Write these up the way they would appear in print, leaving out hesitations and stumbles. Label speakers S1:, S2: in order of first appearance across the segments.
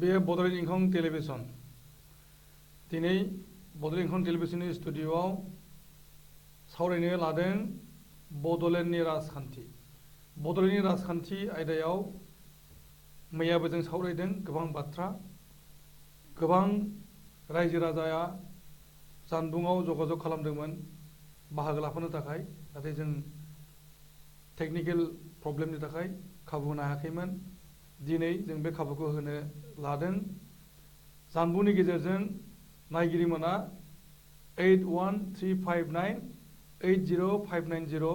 S1: बे बड'लेण्ड इंखं टेलिभिजन दिनै बड'लेण्ड इंखं टेलिभिजननि स्टुडिय'आव सावरायनो लादों बड'लेण्डनि राजखान्थि। बड'लेण्डनि राजखान्थि आयदायाव मैयाबो जों सावरायदों गोबां बाथ्रा। गोबां रायजो राजाया जानबुङाव जगाजग खालामदोंमोन बाहागो लाफानो थाखाय, नाथाय जों टेकनिकेल प्रब्लेमनि थाखाय खाबु होनो हायाखैमोन। दिनै जों बे खाबुखौ होनो लादों। जानबुंनि गेजेरजों नायगिरिमोना 8135980590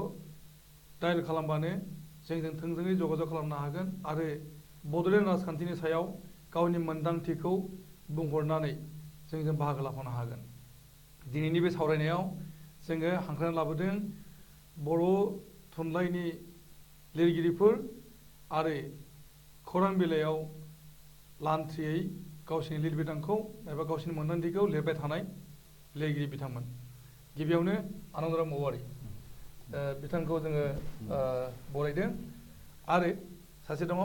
S1: डायल खालामबानो जोंजों थोंजोङै जगाजग खालामनो हागोन आरो बड'लेण्ड राजखान्थिनि सायाव गावनि मोन्दांथिखौ बुंहरनानै जोंजों बाहागो लाफानो हागोन। दिनैनि बे सावरायनायाव जोङो हांख्रायना लाबोदों बर' थुनलाइनि लिरगिरिफोर आरो खौरां बिलाइयाव लान्थ्रियै गावसिनि लिरबिदांखौ एबा गावसिनि मोन्दांथिखौ लिरबाय थानाय लिरगिरि बिथांमोन। गिबियावनो आनन्दराम औवारि बिथांखौ जोङो बरायदों आरो सासे दङ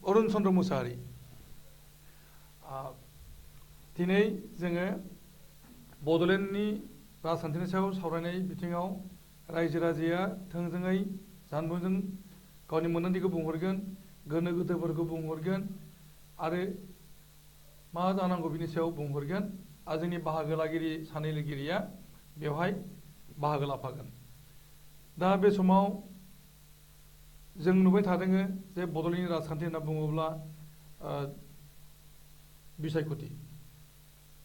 S1: अरुण चन्द्र मुसाहारि। दिनै जोङो बड'लेण्डनि राजखान्थिनि सायाव सावरायनाय बिथिङाव रायजो राजाया थोंजोङै जानबुंजों गावनि मोन्दांथिखौ बुंहरगोन, गोनो गोथोफोरखौ बुंहरगोन आरो मा जानांगौ बिनि सायाव बुंहरगोन आरो जोंनि बाहागो लागिरि सानै लिरगिरिया बेवहाय बाहागो लाफागोन। दा बे समाव जों नुबाय थादों जे बड'लेण्डनि राजखान्थि होनना बुङोब्ला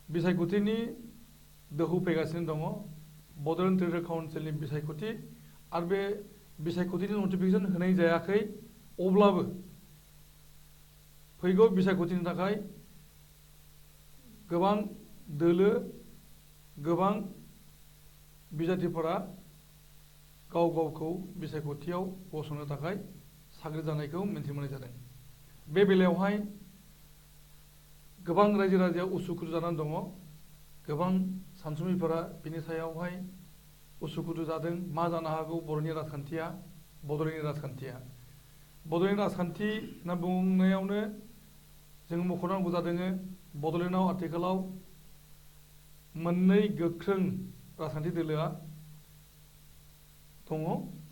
S1: बिसायख'थिनि दोहौ फैगासिनो दङ। बड'लेण्ड टेरिट'रियेल काउन्सिलनि बिसायख'थि आरो बे बिसायख'थिनि नटिफिकेसन होनाय जायाखै। अब्लाबो फैगौ बिसायख'थिनि थाखाय गोबां दोलो, गोबां बिजाथिफोरा गाव गावखौ बिसायख'थियाव गसंनो थाखाय साग्रिद जानायखौ मिन्थि मोननाय जादों। बे बेलायावहाय गोबां रायजो राजाया उसुखुथु जानानै दङ। गोबां सानसुमैफोरा बिनि सायावहाय उसुखुथु जादों। मा जानो हागौ बड'लेण्डनि राजखान्थिया? बड'लेण्ड राजखान्थि होनना बुंनायावनो जों मख'नांगौ जादों बड'लेण्डआव आथिखालाव मोननै गोख्रों राजखान्थि दोलोआ दङ।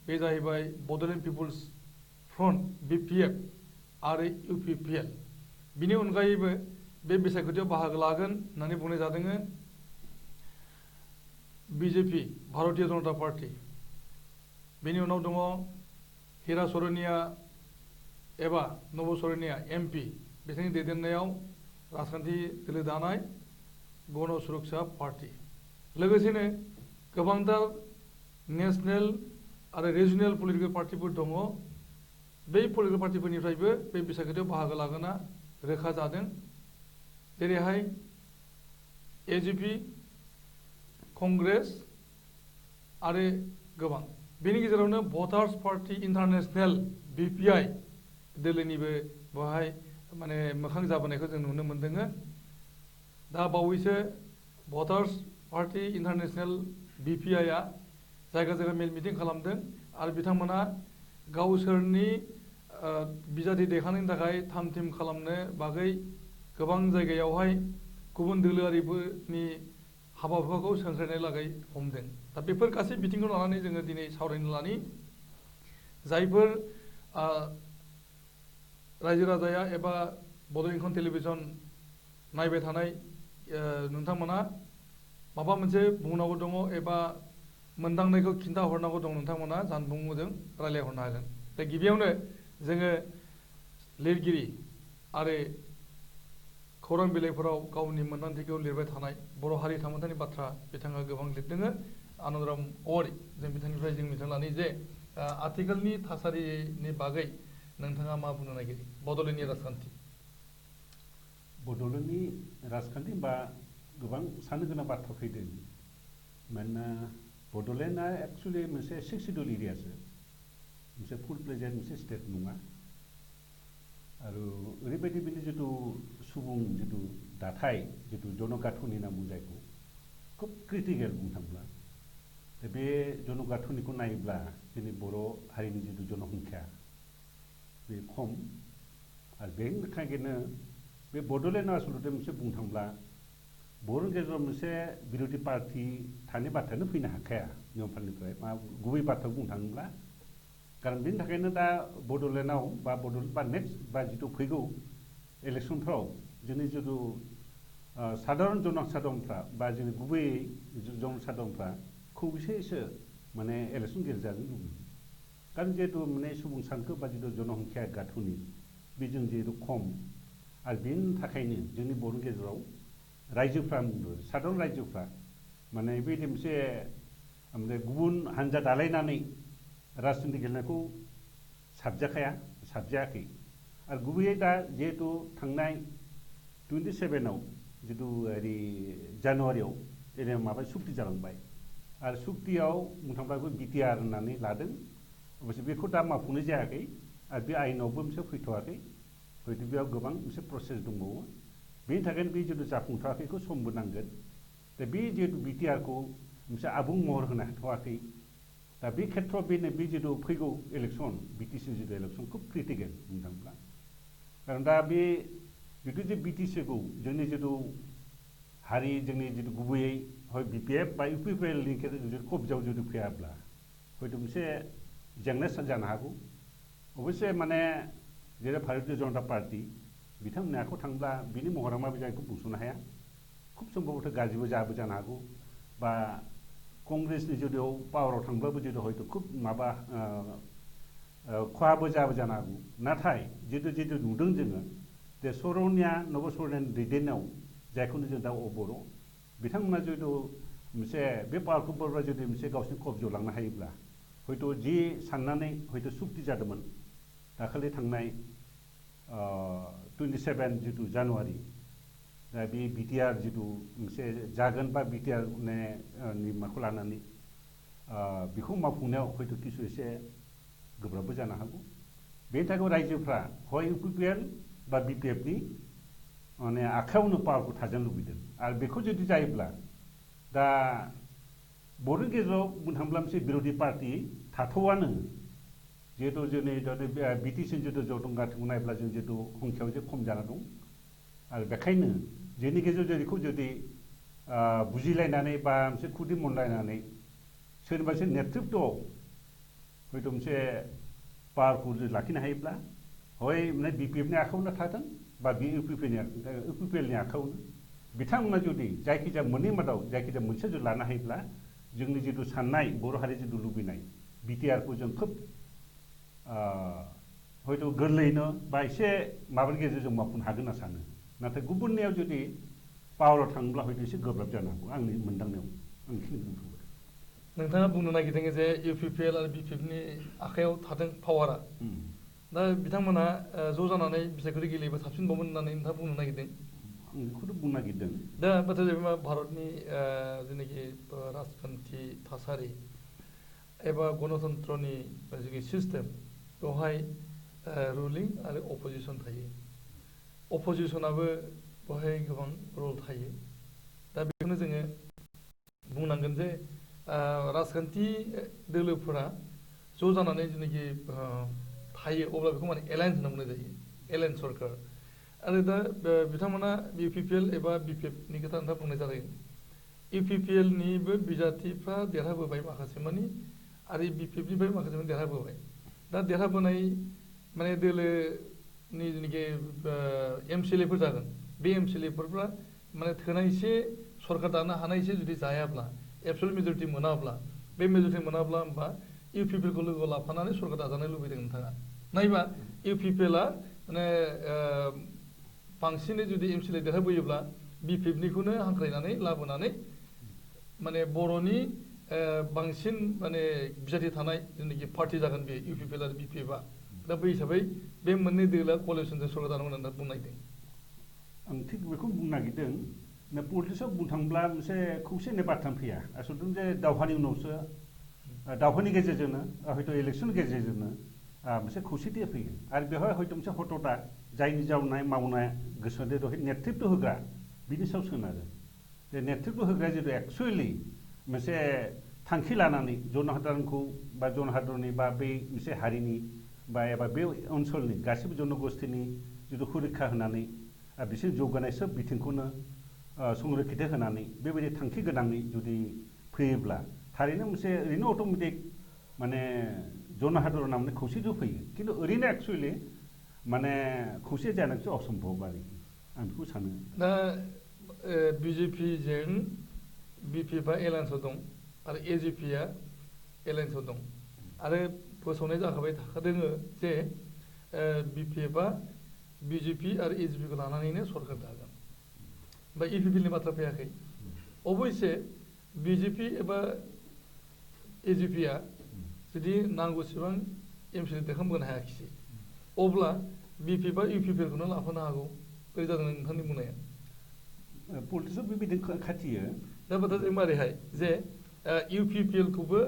S1: बे जाहैबाय बड'लेण्ड पिपुल्स फ्रन्ट (BPF) आरो UPPL। बिनि अनगायैबो बे बिसायख'थियाव बाहागो लागोन होननानै बुंनाय जादों BJP भारतीय जनता पार्टी। बेनि उनाव दङ हिरा सरनिया एबा नब सरनिया MP बिथांनि दैदेननायाव राजखान्थि दोलो दानाय गण सुरक्षा पार्टी। लोगोसेनो गोबांथार नेसनेल आरो रिजनेल पलिटिकेल पार्टिफोर दङ। बै पलिटिकेल पार्टिफोरनिफ्रायबो बे बिसायख'थियाव बाहागो लागोना रोखा जादों। जेरैहाय AGP, कंग्रेस आरो गोबां। बेनि गेजेरावनो भटार्स पार्टी इन्टारनेशनेल (BPI) दोलोनिबो बेवहाय माने मोखां जाबोनायखौ जों नुनो मोनदों। दा बावैसो भटार्स पार्टी इन्टारनेशनेल (BPI) आ जायगा जायगा मेल मिटिं खालामदों आरो बिथांमोना गावसोरनि बिजाथि दैखांनायनि थाखाय थाम थिम खालामनो बागै गोबां जायगायावहाय गुबुन दोलोआरिफोरनि हाबा हुखाखौ सोंख्रायनाय लागै हमदों। दा बेफोर गासै बिथिंखौ लानानै जोङो दिनै सावरायनो लानि। जायफोर रायजो राजाया एबा बड'लेण्ड इंखं टेलिभिजन नायबाय थानाय नोंथांमोना माबा मोनसे बुंनांगौ दङ एबा मोनदांनायखौ खिन्थाहरनांगौ दं, नोंथांमोना जानबुंजों रायज्लायहरनो हागोन। दा गिबियावनो जोङो लिरगिरि आरो खौरां बिलाइफोराव गावनि मोन्दांथिखौ लिरबाय थानाय बर' हारि थामोन्थानि बाथ्रा बिथाङा गोबां लिरदों। आनन्दराम औवारि, जों बिथांनिफ्राय जों मिथिना लानि जे आथिखालनि थासारिनि बागै नोंथाङा मा बुंनो नागिरो बड'लेण्डनि राजखान्थि?
S2: बड'लेण्डनि राजखान्थि बा गोबां साननो गोनां बाथ्रा फैदों। मानोना बड'लेण्डआ एक्सुवेलि मोनसे 6 सिडुल एरियासो, मोनसे फुल प्लेजेड मोनसे स्टेट नङा। आरो ओरैबायदि बिनि जिथु सुबुं जिथु दाथाय जिथु जनगाथनि होनना बुङो जायखौ खुब क्रिटिकेल बुंनो थाङोब्ला। बे जनगाथनिखौ नायोब्ला जोंनि बर' हारिनि जिथु जनसंख्या बे खम आरो बेनि थाखायनो बे बड'लेण्ड आसलते मोनसे बुंनो थांब्ला बर'नि गेजेराव मोनसे बिरोधी पार्टी थानाय बाथ्रायानो फैनो हाखाया नियमफोरनिफ्राय मा गुबै बाथ्राखौ बुंनो थाङोब्ला कारण बेनि थाखायनो दा बड'लेण्डआव बा नेक्स्ट बा जिथु फैगौ इलेक्सनफ्राव जोंनि जिथु साधारन जनसाधारनफ्रा बा जोंनि गुबै जनसाधारनफ्रा खौसेसो माने इलेक्सन गेलेजानो लुबैयो कारण जिहेतु माने सुबुं सानखो बा जिथु जनसंख्या गाथुनि बेजों जिहेतु खम आरो बेनि थाखायनो जोंनि बर'नि गेजेराव रायजोफ्रा साधारन रायजोफ्रा माने बेबायदि मोनसे गुबुन हान्जा दालायनानै राजनिति गेलेनायखौ साबजायाखै आरो गुबैयै दा जिहेतु थांनाय 27आव जिथु ओरै जानुवारियाव ओरै माबा सुक्ति जालांबाय आरो सुक्तियाव बुंनो थांब्ला बिटिआर होननानै लादों अबयसे बेखौ दा मावफुंनाय जायाखै आरो बे आयेनावबो मोनसे फैथ'वाखै हयथ' बेयाव गोबां मोनसे प्रसेस दंबावो बेनि थाखायनो बे जिथु जाफुंथ'वाखैखौ समबो नांगोन दा बे जिहेतु बिटिआरखौ मोनसे आबुं महर होनो हाथ'वाखै दा बे खेथ्रआव बे जिथु फैगौ इलेक्सन बिटिसि जिथु इलेक्सन खुब क्रिटिकेल बुंनो थाङोब्ला कारण दा बे जिथु जे बिटिसिखौ जोंनि जिथु हारि जोंनि जिथु गुबैयै हय बिपिएफ बा इउपिपिएलनि जिथु कब्जायाव जुदि फैयाब्ला हयथ' मोनसे जेंना जानो हागौ अबयसे माने जेरै भारतीय जनता पार्टी बिथांमोननि आखायाव थांब्ला बिनि महरा माबायदि जायो बेखौ बुंस'नो हाया खुब सम्भबथ' गाज्रिबो जानो हागौ बा कंग्रेसनि जुदियाव पावाराव थांब्लाबो जुदि हयथ' खुब माबा खहाबो जानो हागौ नाथाय जिथु नुदों जोङो जे सरनिया नब सरनियानि दैदेननायाव जायखौनो जों दा बर' बिथांमोना जिथु मोनसे बे पावारखौ बर'आ जुदि मोनसे गावसोरनि कब्जायाव लांनो हायोब्ला हयथ' जि साननानै हयथ' सुक्ति जादोंमोन दाखालि थांनाय 27 जिथु जानुवारि दा बे बिटिआर जिथु मोनसे जागोन बा बिटिआर नि माखौ लानानै बेखौ मावफुंनायाव हयथ' किसु एसे गोब्राबबो जानो हागौ बेनि थाखाय रायजोफ्रा हय इउपिपिएल बा बिपिएफनि माने आखायावनो पावारखौ थाजानो लुबैदों आरो बेखौ जुदि जायोब्ला दा बर'नि गेजेराव बुंनो थाङोब्ला मोनसे बिरोधी पार्टी थाथ'आनो जिहेतु जोंनि बिटिसि जिथु जथुंगाथिखौ नायब्ला जों जिथु संख्यायाव जे खम जाना दं आरो बेखायनो जोंनि गेजेराव बेखौ जुदि बुजिलायनानै बा मोनसे खुदै मोनलायनानै सोरनिबा नेतृत्वआव हयथ' मोनसे पावारखौ जुदि लाखिनो हायोब्ला हय माने बिपिएफनि आखायावनो थाथों बा बे इउपिपिएलनि आखायावनो बिथांमोना जुदि जायखिजाया मोननै मादाव जायखिजाया मोनसे जुदि लानो हायोब्ला जोंनि जिथु साननाय बर' हारि जिथु लुबैनाय बिटिआरखौ जों खोब हयथ' गोरलैयैनो बा एसे माबानि गेजेरजों मावफुंनो हागोन होनना सानो नाथाय गुबुननियाव जुदि पावाराव थाङोब्ला हयथ' एसे गोब्राब जानो हागौ आंनि मोनदांनायाव आं बेखिनिखौ बुंबाय
S1: नोंथाङा बुंनो नागिरदों जे इउपिपिएल आरो बिपिएफनि आखायाव थादों पावारा दा बिथांमोना ज' जानानै बिसायख'थि गेलेयोबा साबसिनबावमोन होननानै नोंथाङा बुंनो नागिरदों
S2: आं बेखौथ' बुंनो नागिरदों
S1: दा बाथ्राया जाहैबाय मा भारतनि जेनाखि राजखान्थि थासारि एबा गणतन्त्रनि जिखि सिस्टेम बेवहाय रुलिं आरो अपोजिसन थायो अपोजिसनाबो बेवहाय गोबां रल थायो दा बेखौनो जोङो बुंनांगोन जे राजखान्थि दोलोफोरा ज' जानानै जेनाखि थायो अब्ला बेखौ माने एलायन्स होनना बुंनाय जायो एलायन्स सरकार आरो दा बिथांमोना इउपिपिएल एबा बिपिएफनि खोथा नोंथाङा बुंनाय जादों इउपिपिएलनिबो बिजाथिफ्रा देरहाबोबाय माखासे मानि आरो बिपिएफनिफ्राय माखासे मानि देरहाबोबाय दा देरहाबोनाय माने दोलोनि जेनाखि एमसिएलएफोर जागोन बे एमसिएलएफोरफ्रा माने थोनायसे सरकार दानो हानायसे जुदि जायाब्ला एबसलुट मेजरिटि मोनाब्ला बे मेजरिटि मोनाब्ला होमबा इउपिपिएलखौ लोगोआव लाफानानै सरकार दाजानो लुबैदों नोंथाङा नायबा इउपिपिएलआ माने बांसिनै जुदि एमसिएलए देरहाबोयोब्ला बिपिएफनिखौनो हांख्रायनानै लाबोनानै माने बर'नि बांसिन माने बिजाथि थानाय जेनाखि पार्टि जागोन बे इउपिपिएल आरो बिपिएफआ दा बै हिसाबै बे मोननै दोलोआ कलिसनजों सरकार दानांगोन होनना बुंनो नागिरदों
S2: आं थिग बेखौ बुंनो नागिरदों पलिटिक्सआव बुंनो थाङोब्ला मोनसे खौसे होननाय बाथ्रा फैया आसलथे जे दावहानि उनावसो दावहानि गेजेरजोंनो हयथ' इलेक्सननि गेजेरजोंनो मोनसे खौसेथिया फैयो आरो बेवहाय हयथ' मोनसे हथ'था जायनि जाउनाय मावनाय गोसोआव दहाय नेतृत्व होग्रा बिनि सायाव सोनारो जे नेतृत्व होग्राया जितु एक्सुवेलि मोनसे थांखि लानानै जनसाधारनखौ बा जनसाधारननि बा बै मोनसे हारिनि बा एबा बे ओनसोलनि गासैबो जनगोष्ठीनि जुदि सुरक्षा होनानै बिसोर जौगानाय सोब बिथिंखौनो संरैखाथि होनानै बेबायदि थांखि गोनाङै जुदि फैयोब्ला थारैनो मोनसे ओरैनो अट'मेटिक माने जनहादरना माने खौसेथि फैयो खिन्थु ओरैनो एक्सुवेलि माने खौसे जानायसो असम्भब आरोखि आं बेखौ सानो
S1: दा बिजेपिजों बिपिएफआ एलायन्सआव दं आरो एजिपिआ एलायन्सआव दं आरो फोसावनाय जाखाबाय थाखादों जे बिपिएफआ बिजेपि आरो एजिपिखौ लानानैनो सरकार दागोन बा इउपिपिएलनि बाथ्रा फैयाखै अबयसे बिजेपि एबा एजिपिआ जुदि नांगौसेबां एमसिएल देखायबोनो हायाखिसै अब्ला बिपिएफआ इउपिपिएलखौनो लाफानो हागौ बोरै जादों नोंथांनि बुंनाया
S2: पलिटिक्सआव बेबायदि खाथियो
S1: दा बाथ्राया मारैहाय जे इउपिपिएलखौबो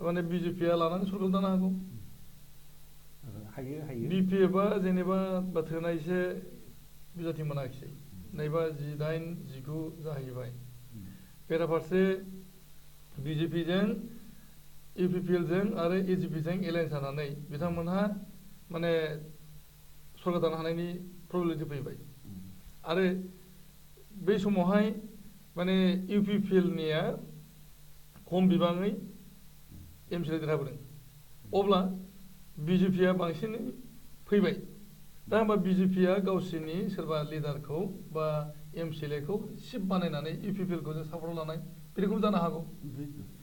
S1: माने बिजेपिआ लानानै सरकार दानो हागौ
S2: हायो हायो
S1: बिपिएफआ जेनेबा थोनायसे बिजाथि मोनाखिसै नैबा 19, 19 जाहैबाय बेराफारसे बिजेपिजों इउपिपिएलजों आरो एजिपिजों एलायन्स जानानै बिथांमोनहा माने सरकार दानो हानायनि प्रबिलिटि फैबाय आरो बै समावहाय माने इउपिपिएलनिया खम बिबाङै एमसिएल देरहाबोदों अब्ला बिजेपिआ बांसिन फैबाय दा होनबा बिजेपिआ गावसोरनि सोरबा लिडारखौ बा एमसिएलएखौ सिप बानायनानै इउपिपिएलखौ जों सापर्ट लानाय बेखौ जानो हागौ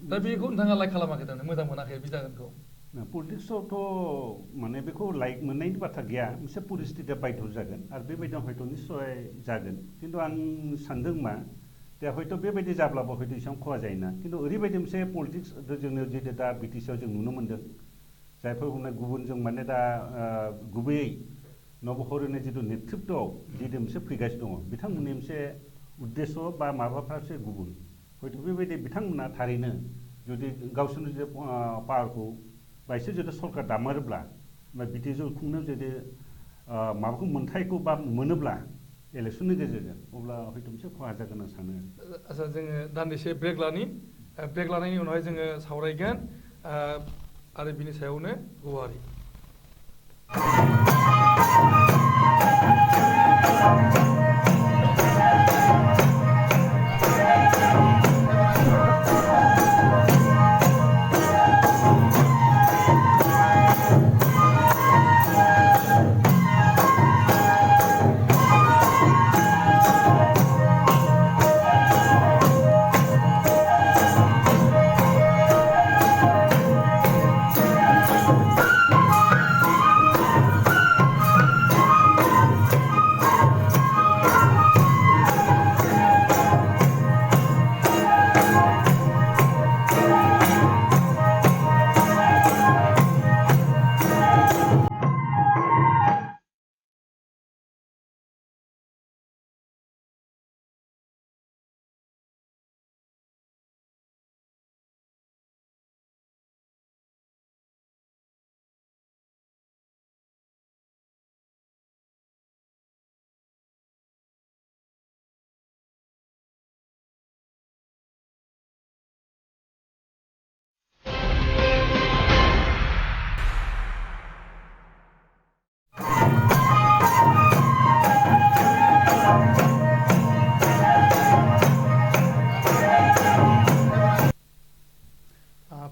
S1: दा बेखौ नोंथाङा लाइक खालामाखै थारमाने मोजां मोनाखै बे जागोनखौ
S2: पलिटिक्सआवथ' माने बेखौ लाइक मोननायनि बाथ्रा गैया मोनसे परिस्थितिया बायध' जागोन आरो बेबायदियाव हयथ' निस्सय जागोन खिन्थु आं सानदों मा दा हयथ' बेबायदि जाब्लाबो हयथ' एसेबां खहा जायोना खिन्थु ओरैबायदि मोनसे पलिटिक्स जोंनो जितु दा बिटिसिआव जों नुनो मोन्दों जायफोर गुबुन जों माने दा गुबैयै नबहरनि जितु नेतृत्वआव जितु मोनसे फैगासिनो दङ बिथांमोननि मोनसे उद्देश्य बा माबाफ्रासो गुबुन हयथ' बेबायदि बिथांमोना थारैनो जुदि गावसोरनि जे पावारखौ बा एसे जुदि सरकार दामारोब्ला बा बिटिसिआव खुंनो जुदि माबाखौ मोन्थायखौ बा मोनोब्ला इलेक्सननि गेजेरजों अब्ला हयथ' मोनसे खहा जागोन आं सानो
S1: आच्चा जोङो दान्दिसे ब्रेक लानायनि उनावहाय जोङो सावरायगोन आरो बिनि सायावनो गुवारै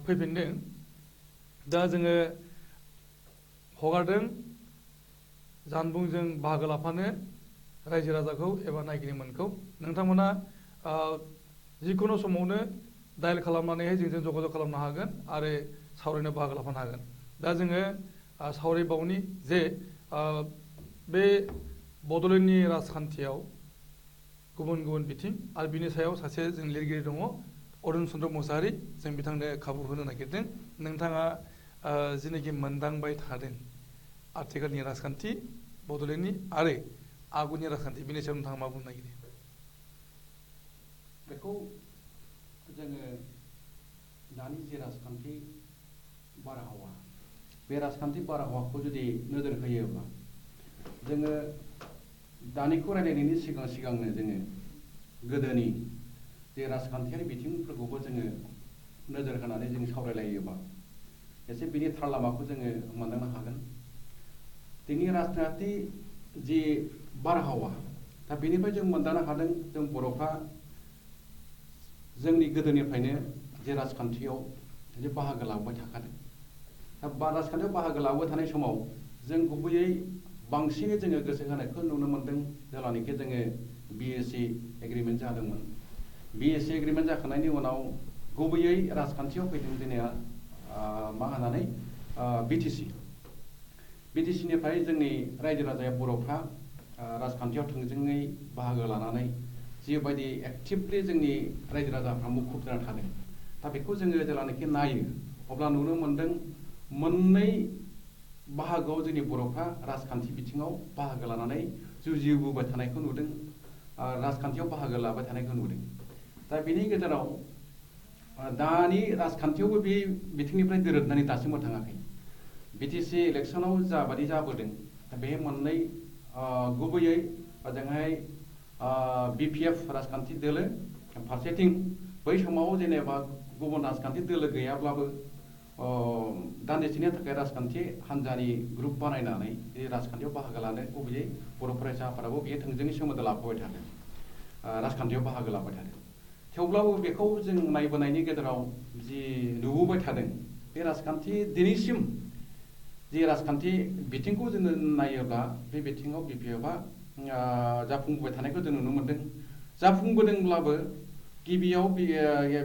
S1: फैफिनदों दा जोङो हगारदों जानबुंजों बाहागो लाफानो रायजो राजाखौ एबा नायगिरिमोनखौ नोंथांमोना जिखुनु समावनो डायेल खालामनानैहाय जोंजों जगाजग खालामनो हागोन आरो सावरायनो बाहागो लाफानो हागोन दा जोङो सावरायबावनि जे बे बड'लेण्डनि राजखान्थियाव गुबुन गुबुन बिथिं आरो बिनि सायाव सासे जों लिरगिरि दङ अरुण चन्द्र मुसाहारि जों बिथांनो खाबु होनो नागिरदों नोंथाङा जिनाखि मोनदांबाय थादों आथिखालनि राजखान्थि बड'लेण्डनि आरो आगुनि राजखान्थि बिनि सायाव नोंथाङा मा बुंनो नागिरो
S3: बेखौ जोङो दानि जे राजखान्थि बारहावा बे राजखान्थि बारहावाखौ जुदि नोजोर होयोब्ला जोङो दानिखौ रायलायनायनि सिगांनो जोङो गोदोनि जे राजखान्थियारि बिथिंफोरखौबो जोङो नोजोर होनानै जों सावरायलायोबा एसे बिनि थार लामाखौ जोङो मोनदांनो हागोन दिनै राजखान्थि जि बारहावा दा बेनिफ्राय जों मोनदांनो हादों जों बर'फ्रा जोंनि गोदोनिफ्रायनो जे राजखान्थियाव जे बाहागो लाबोबाय थाखादों दा राजखान्थियाव बाहागो लाबोबाय थानाय समाव जों गुबैयै बांसिनै जोङो गोसो होनायखौ नुनो मोन्दों जेब्लानाखि जोङो BSc एग्रिमेन्ट जादोंमोन BSc एग्रिमेन्ट जाखांनायनि उनाव गुबैयै राजखान्थियाव फैदों जोंनिया मा होननानै BTC निफ्राय जोंनि रायजो राजाया बर'फ्रा राजखान्थियाव थोंजोङै बाहागो लानानै जिबायदि एक्टिभलि जोंनि रायजो राजाफ्रा मुखुब जाना थादों दा बेखौ जोङो जेब्लानाखि नायो अब्ला नुनो मोन्दों मोननै बाहागोआव जोंनि बर'फ्रा राजखान्थि बिथिङाव बाहागो लानानै जुजिबोबाय थानायखौ नुदों राजखान्थियाव बाहागो लाबाय थानायखौ नुदों दा बेनि गेजेराव दानि राजखान्थियावबो बे बिथिंनिफ्राय दोरोदनानै दासिमबो थाङाखै BTC इलेक्सनाव जाबादि जाबोदों बे मोननै गुबैयै ओजोंहाय BPF राजखान्थि दोलो फारसेथिं बै समाव जेनेबा गुबुन राजखान्थि दोलो गैयाब्लाबो दान्दिसेनि थाखाय राजखान्थि हान्जानि ग्रुप बानायनानै बे राजखान्थियाव बाहागो लानो गुबैयै बर' फरायसा आफादाबो बेयो थोंजोङै सोमोन्दो लाफाबाय थादों राजखान्थियाव बाहागो लाबाय थादों थेवब्लाबो बेखौ जों नायबोनायनि गेजेराव जि नुबोबाय थादों बे राजखान्थि दिनैसिम जि राजखान्थि बिथिंखौ जोङो नायोब्ला बे बिथिङाव BPFआ जाफुंबोबाय थानायखौ जों नुनो मोन्दों जाफुंबोदोंब्लाबो गिबियाव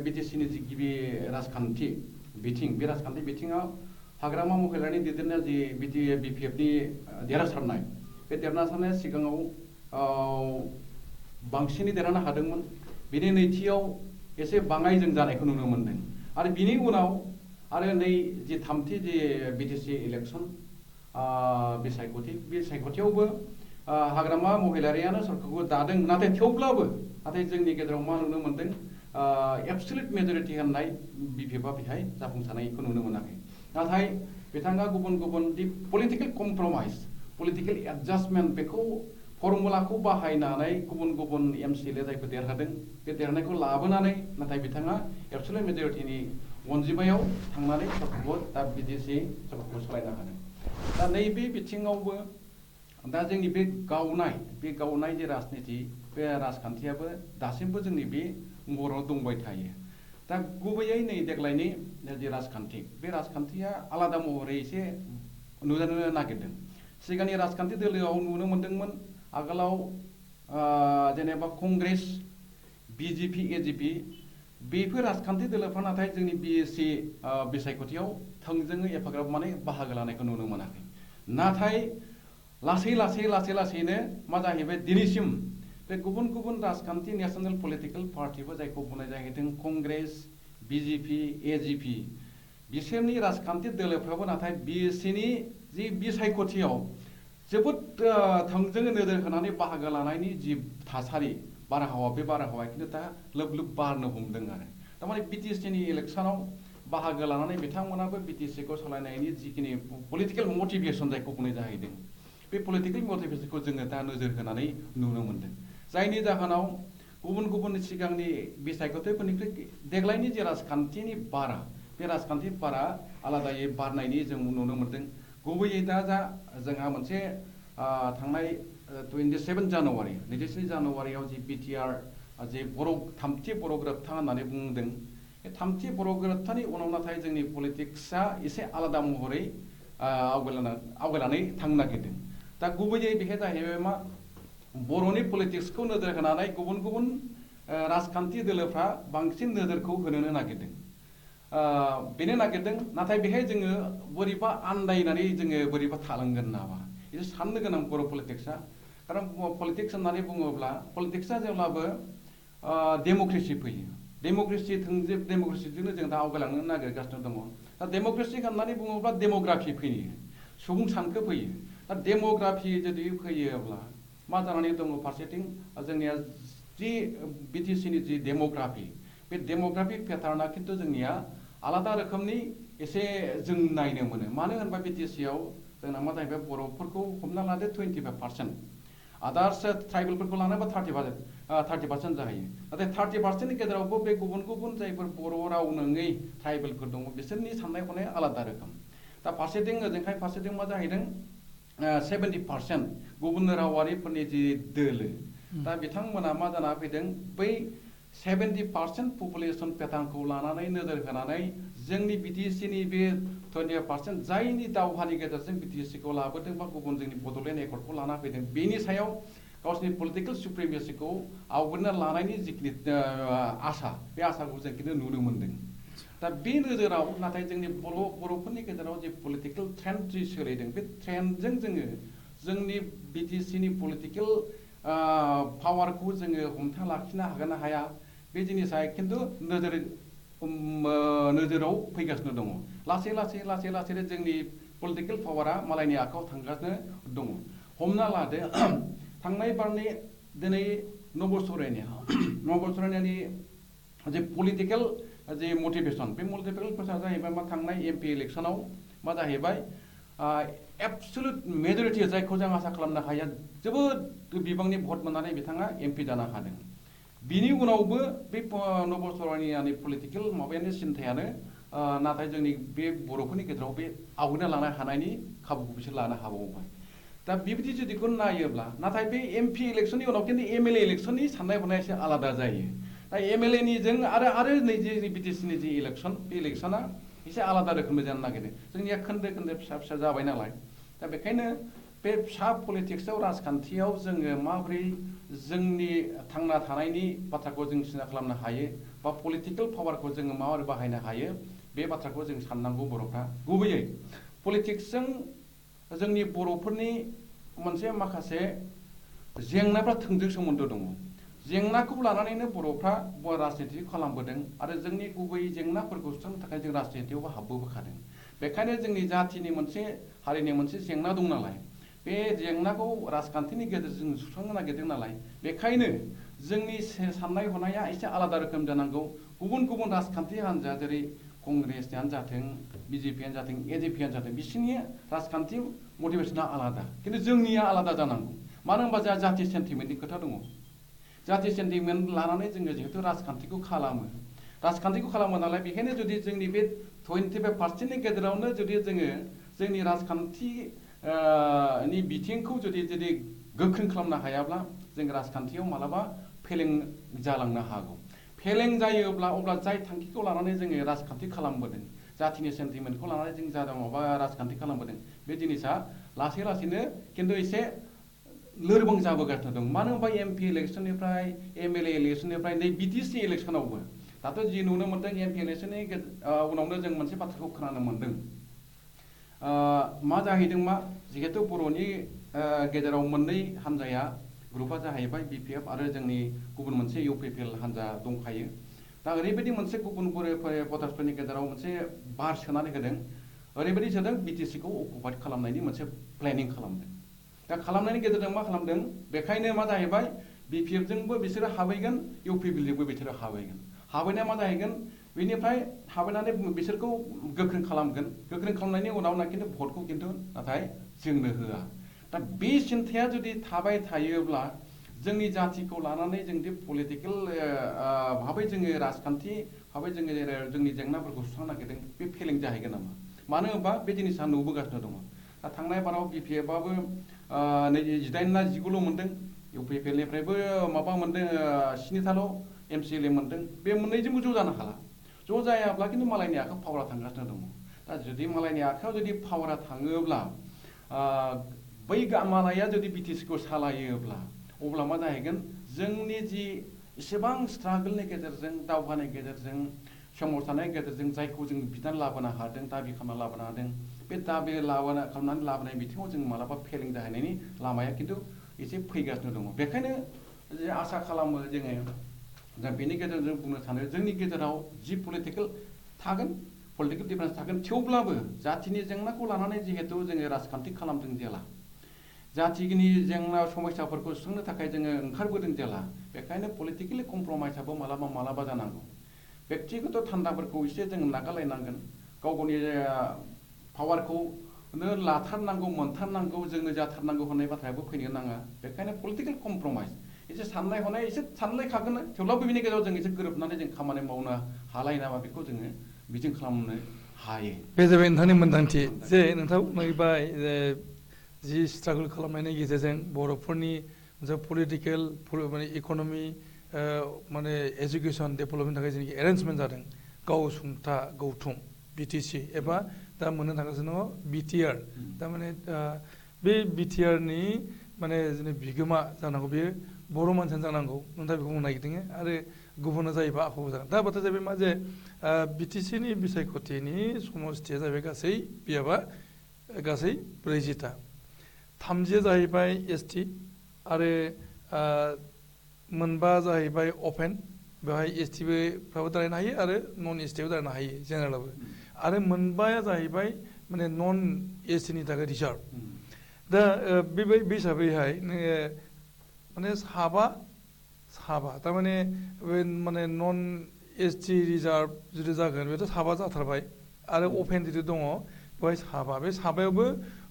S3: BTCनि जि गिबि राजखान्थि बिथिं बे राजखान्थि बिथिङाव हाग्रामा महिलारिनि दैदेननाय जि BPFनि देरहासारनाय बे देरहासारनाया सिगाङाव बांसिनै देरहानो हादोंमोन बिनि नैथियाव एसे बाङाय जों जानायखौ नुनो मोन्दों आरो बिनि उनाव आरो नै जि थामथि जि BTC इलेक्सन बे सायख'थियावबो हाग्रामा महिलारियानो सरकारखौ दादों नाथाय थेवब्लाबो जोंनि गेजेराव मा नुनो मोन्दों एबसुलेट मेजरिटि होननाय BPFआ बेहाय जाफुंसारनायखौ नुनो मोनाखै नाथाय बिथाङा गुबुन दि पलिटिकेल कमप्रमाइज पलिटिकेल एडजास्टमेन्ट बेखौ फर्मुलाखौ बाहायनानै गुबुन MCLA जायफोर देरहादों बे देरहानायखौ लाबोनानै नाथाय बिथाङा एबसुलेट मेजरिटिनि अनजिमायाव थांनानै सरकारखौ दा BTC सरकारखौ सालायनो हादों दा नैबे बिथिङावबो दा जोंनि बे गावनाय जे राजनिति बे राजखान्थियाबो दासिमबो जोंनि बे महराव दंबाय थायो दा गुबैयै नै देग्लायनि जि राजखान्थि बे राजखान्थिया आलादा महरै एसे नुजानो नागिरदों सिगांनि राजखान्थि दोलोआव नुनो मोन्दोंमोन आगोलाव जेनेबा कंग्रेस BJP AJP बेफोर राजखान्थि दोलोफ्रा नाथाय जोंनि BSc बिसायख'थियाव थोंजोङै एफाग्राब माने बाहागो लानायखौ नुनो मोनाखै नाथाय लासैनो मा जाहैबाय दिनैसिम बे गुबुन राजखान्थि नेशनेल पलिटिकेल पार्टिफोर जायखौ बुंनाय जाहैदों कंग्रेस BJP AJP बिसोरनि राजखान्थि दोलोफ्राबो नाथाय BScनि जि बिसायख'थियाव जोबोद थोंजोङै नोजोर होनानै बाहागो लानायनि जि थासारि बारहावा बे बारहावाया खिन्थु दा लोब बारनो हमदों आरो थारमाने BTCनि इलेक्सनाव बाहागो लानानै बिथांमोनाबो BTCखौ सालायनायनि जिखिनि पलिटिकेल मटिभेसन जायखौ बुंनाय जाहैदों बे पलिटिकेल मटिभेसनखौ जोङो दा नोजोर होनानै नुनो मोन्दों जायनि जाहोनाव गुबुन सिगांनि बिसायख'थिफोरनिख्रुइ देग्लायनि जे राजखान्थिनि बारा बे राजखान्थि बारा आलादायै बारनायनि जों नुनो मोन्दों गुबैयै दा जोंहा मोनसे थांनाय 27 जानुवारि 27 जानुवारियाव जि BTR जे थामथि बर' गोरोबथा होननानै बुंदों बे थामथि बर' गोरोबथानि उनाव नाथाय जोंनि पलिटिक्सआ एसे आलादा महरै आवगायनानै थांनो नागिरदों दा गुबैयै बेहाय जाहैबाय मा बर'नि पलिटिक्सखौ नोजोर होनानै गुबुन राजखान्थि दोलोफ्रा बांसिन नोजोरखौ होनो नागिरदों बेनो नागिरदों नाथाय बेहाय जोङो बोरैबा आन्दायनानै जोङो बोरैबा थालांगोन नामा एसे साननो गोनां बर' पलिटिक्सआ खारन पलिटिक्स होननानै बुङोब्ला पलिटिक्सआ जेब्लाबो डेम'क्रेसि फैयो डेम'क्रेसिजोंनो जों दा आवगायलांनो नागिरगासिनो दङ दा डेम'क्रेसि होननानै बुङोब्ला डेम'ग्राफि फैयो सुबुं सानखो फैयो दा डेम'ग्राफि जुदि फैयोब्ला मा जानानै दङ फारसेथिं जोंनिया जि BTCनि जि डेम'ग्राफि बे डेम'ग्राफिक पेटार्नआ खिन्थु जोंनिया आलादा रोखोमनि एसे जों नायनो मोनो मानो होनबा BTCआव जोंना मा जाहैबाय बर'फोरखौ हमना लादो 25% आदार्स ट्राइबेलफोरखौ लानोबा 30% जाहैयो नाथाय 30%नि गेजेरावबो बे गुबुन जायफोर बर' राव नङै ट्राइबेलफोर दङ बिसोरनि साननाय हनाया आलादा रोखोम दा फारसेथिं मा जाहैदों 70% गुबुन रावारिफोरनि जि दोलो दा बिथांमोना मा जाना फैदों बै 70% पपुलेसन पेटार्नखौ लानानै नोजोर होनानै जोंनि बिटिसिनि बे 20% जायनि दावहानि गेजेरजों बिटिसिखौ लाबोदों बा गुबुन जोंनि बड'लेण्ड एकर्डखौ लाना फैदों बेनि सायाव गावसिनि पलिटिकेल सुप्रिमेसिखौ आवग्रिना लानायनि जिखिनि आसा बे आसाखौ जों खिन्थु नुनो मोन्दों दा बे नोजोराव नाथाय जोंनि बर'फोरनि गेजेराव जे पलिटिकेल ट्रेन्ड जि सोलिदों बे ट्रेन्डजों जोङो जोंनि बिटिसिनि पलिटिकेल पावारखौ जोङो हमथा लाखिनो हागोन ना हाया बे जिनिसा खिन्थु नोजोराव फैगासिनो दङ लासैनो जोंनि पलिटिकेल पावारा मालायनि आखायाव थांगासिनो दङ हमना लादो थांनाय बारनि दिनै नबसरनानि जे पलिटिकेल जे मटिभेसन बे मटिभेसना जाहैबाय मा थांनाय MP इलेक्सनाव मा जाहैबाय एबसुलुट मेजरिटि जायखौ जों आसा खालामनो हाया जोबोद बिबांनि भट मोननानै बिथाङा MP जानो हादों बिनि उनावबो बे नबसरनानि पलिटिकेल माबायानो सिन्थायानो नाथाय जोंनि बे बर'फोरनि गेजेराव बे आवग्रिना लानो हानायनि खाबुखौ बिसोर लानो हाबावबाय दा बेबायदि जुदिखौ नायोब्ला नाथाय बे MP इलेक्सननि उनाव खिन्थु MLA इलेक्सननि साननाय हनाया एसे आलादा जायो दा MLA निजों आरो नै जे बिटिसिनि जि इलेक्सन बे इलेक्सना एसे आलादा रोखोमनि जानो नागिरो जोंनिया खोन्दो फिसा जाबाय नालाय दा बेखायनो बे फिसा पलिटिक्सआव राजखान्थियाव जोङो माबोरै जोंनि थांना थानायनि बाथ्राखौ जों सिन्था खालामनो हायो बा पलिटिकेल पावारखौ जोङो माबोरै बाहायनो हायो बे बाथ्राखौ जों साननांगौ बर'फ्रा गुबैयै पलिटिक्सजों जोंनि बर'फोरनि मोनसे माखासे जेंनाफ्रा थोंजों सोमोन्दो दङ जेंनाखौ लानानैनो बर'फ्रा राजनिति खालामबोदों आरो जोंनि गुबै जेंनाफोरखौ सुस्रांनो थाखाय जों राजनितियावबो हाबबोखादों बेखायनो जोंनि जाथिनि मोनसे हारिनि मोनसे जेंना दं नालाय बे जेंनाखौ राजखान्थिनि गेजेरजों सुस्रांनो नागिरदों नालाय बेखायनो जोंनि साननाय हनाया एसे आलादा रोखोम जानांगौ गुबुन राजखान्थि हान्जा जेरै कंग्रेसनियानो जाथों BJPयानो जाथों AJPयानो जाथों बिसोरनि राजखान्थि मटिभेसना आलादा खिन्थु जोंनिया आलादा जानांगौ मानो होनबा जोंहा जाति सेन्टिमेन्टनि खोथा दङ जाति सेन्टिमेन्ट लानानै जोङो जिहेतु राजखान्थिखौ खालामो नालाय बेखायनो जुदि जोंनि बे 25%नि गेजेरावनो जुदि जोङो जोंनि राजखान्थि नि बिथिंखौ जुदि गोख्रों खालामनो हायाब्ला जों राजखान्थियाव मालाबा फेलें जालांनो हागौ फेलें जायोब्ला अब्ला जाय थांखिखौ लानानै जोङो राजखान्थि खालामबोदों जातिनि सेन्टिमेन्टखौ लानानै जों जादों माबा राजखान्थि खालामबोदों बे जिनिसा लासैनो खिन्थु एसे लोरबां जाबोगासिनो दं मानो होनबा MP इलेक्सननिफ्राय MLA इलेक्सननिफ्राय नै BTC इलेक्सनावबो दाथ' जि नुनो मोन्दों MP इलेक्सननि उनावनो जों मोनसे बाथ्राखौ खोनानो मोन्दों मा जाहैदों मा जिहेतु बर'नि गेजेराव मोननै हान्जाया ग्रुपा जाहैबाय BPF आरो जोंनि गुबुन मोनसे UPPL हान्जा दंखायो दा ओरैबायदि मोनसे गुबुन भटार्सफोरनि गेजेराव मोनसे बार सोनानै होदों ओरैबायदि सोदों BTCखौ अकुपाइड खालामनायनि मोनसे प्लेनिं खालामदों दा खालामनायनि गेजेरजों मा खालामदों बेखायनो मा जाहैबाय BPFजोंबो बिसोरो हाबहैगोन UPPLजोंबो बिसोरो हाबहैनाया मा जाहैगोन बेनिफ्राय हाबहैनानै बिसोरखौ गोख्रों खालामनायनि उनाव खिन्थु भटखौ खिन्थु नाथाय जोंनो होआ दा बे सिन्थाया जुदि थाबाय थायोब्ला जोंनि जातिखौ लानानै जोंदि पलिटिकेल भाबै जोङो राजखान्थि भाबै जोङो जोंनि जेंनाफोरखौ सुस्रांनो नागिरदों बे फेलें जाहैगोन नामा मानो होनबा बे जिनिसा नुबोगासिनो दङ दा थांनाय बाराव BPFआबो 18 ना 19 मोन्दों UPPLनिफ्रायबो माबा मोन्दों 7थाल' MCLA मोन्दों बे मोननैजोंबो ज' जानो हाला ज' जायाब्ला खिन्थु मालायनि आखायाव पावारा थांगासिनो दङ दा जुदि मालायनि आखायाव जुदि पावारा थाङोब्ला बै मालाया जुदि BTCखौ सालायोब्ला अब्ला मा जाहैगोन जोंनि जि इसेबां स्ट्रागोलनि गेजेरजों दावहानि गेजेरजों सोमावसारनायनि गेजेरजों जायखौ जों बिनानै लाबोनो हादों दाबि खालामना लाबोनो हादों बे दाबि खालामनानै लाबोनाय बिथिङाव जों मालाबा फेलें जाहैनायनि लामाया खिन्थु एसे फैगासिनो दङ बेखायनो आसा खालामो जोङो दा बेनि गेजेरजों बुंनो सानो जोंनि गेजेराव जि पलिटिकेल डिफारेन्स थागोन थेवब्लाबो जातिनि जेंनाखौ लानानै जिहेतु जोङो राजखान्थि खालामदों जेला जातिनि जेंना समस्याफोरखौ सुस्रांनो थाखाय जोङो ओंखारबोदों जेला बेखायनो पलिटिकेलि कमप्रमाइसआबो मालाबा जानांगौ बेक्तिगत थान्दाफोरखौ एसे जों नागारलायनांगोन गावनि पावारखौनो लाथारनांगौ मोनथारनांगौ जोंनो जाथारनांगौ होननाय बाथ्रायाबो फैनो नाङा बेखायनो पलिटिकेल कमप्रमाइस एसे साननाय हनाय एसे सानलायखागोन थेवब्लाबो बेनि गेजेराव जों एसे गोरोबनानै जों खामानि मावनो हालाय नामा बेखौ जोङो बिथिं खालामनो हायो
S1: बे जाबाय नोंथांनि मोन्दांथि जे नोंथां नुबाय जि स्ट्रागल खालामनायनि गेजेरजों बर'फोरनि मोनसे पलिटिकेल माने इक'नमि माने एजुकेसन डेभेलपमेन्टनि थाखाय जेनाखि एरेन्जमेन्ट जादों गावसुंथा गौथुम बिटिसि एबा दा मोननो थांगासिनो दङ बिटिआर थारमाने बे बिटिआरनि माने जोंनि बिगोमा जानांगौ बेयो बर' मानसियानो जानांगौ नोंथाङा बेखौ बुंनो नागिरदों आरो गुबुना जायोबा आख'बो जागोन दा बाथ्राया जाहैबाय मा जे बिटिसिनि बिसायख'थिनि समस्थिया जाहैबाय गासै बियाबा गासै 40टा 30 जाहैबाय एसटि आरो मोनबा जाहैबाय अपेन बेवहाय एसटिफ्राबो दालायनो हायो आरो नन एसटिआबो दालायनो हायो जेनेरेलाबो आरो मोनबाया जाहैबाय माने नन एसटिनि थाखाय रिजार्भ दा बे हिसाबैहाय नोङो माने साबा थारमाने माने नन एसटि रिजार्भ जुदि जागोन बेथ' साबा जाथारबाय आरो अपेन जुदि दङ बेवहाय साबा बे साबायावबो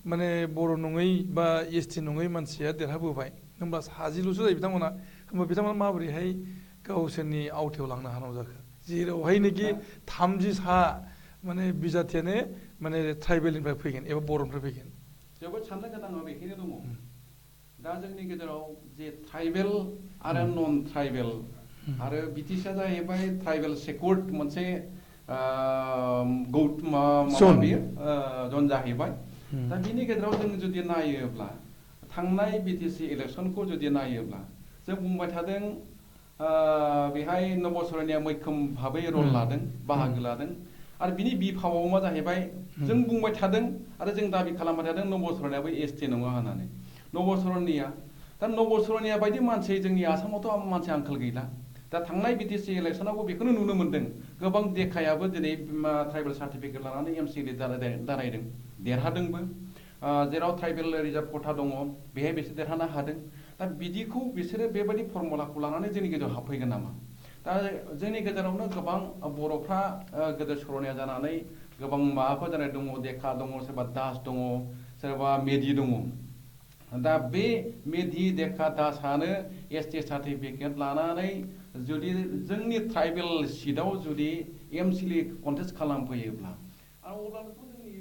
S1: माने बर' नङै बा एसटि नङै मानसिया देरहाबोबाय होमबा साजिल'सो जायो बिथांमोना होमबा बिथांमोना माबोरैहाय गावसोरनि आवथायाव लांनो हानांगौ जाखो जेरावहायनोखि 30सा माने बिजाथियानो माने ट्राइबेलनिफ्राय फैगोन एबा बर'निफ्राय फैगोन
S3: जोबोद साननो गोनाङा बेखिनि दङ दा जोंनि गेजेराव जे ट्राइबेल आरो नन ट्राइबेल आरो बिटिसिआ जाहैबाय ट्राइबेल सेक्युर्ड मोनसे माबा बेयो जन जाहैबाय दा बिनि गेजेराव जों जुदि नायोब्ला थांनाय बिटिसि इलेक्सनखौ जुदि नायोब्ला जों बुंबाय थादों बेहाय नब सरनिया मैखोम भाबै रल लादों बाहागो लादों आरो बिनि बिफावआव मा जाहैबाय जों बुंबाय थादों आरो जों दाबि खालामबाय थादों नब सरनियाबो एसटि नङा होननानै नब सरनिया दा नब सरनिया बायदि मानसि जोंनि आसामावथ' मानसि आंखाल गैला दा थांनाय बिटिसि इलेक्सनावबो बेखौनो नुनो मोन्दों गोबां देखायाबो दिनै ट्राइबेल सार्टिफिकेट लानानै एमसिएलए दारायदों देरहादोंबो जेराव ट्राइबेल रिजार्भ खथा दङ बेहाय बिसोर देरहानो हादों दा बिदिखौ बिसोरो बेबायदि फर्मुलाखौ लानानै जोंनि गेजेराव हाबफैगोन नामा दा जोंनि गेजेरावनो गोबां बर'फ्रा गोदो सरनिया जानानै गोबां माबाफोर जानाय दङ देखा दङ सोरबा दास दङ सोरबा मेदि दङ दा बे मेदि देखा दासानो एसटि सार्टिफिकेट लानानै जुदि जोंनि ट्राइबेल सिटआव जुदि एमसिएलए कन्टेस्ट खालामफैयोब्ला आरो अब्लानोथ' जोंनि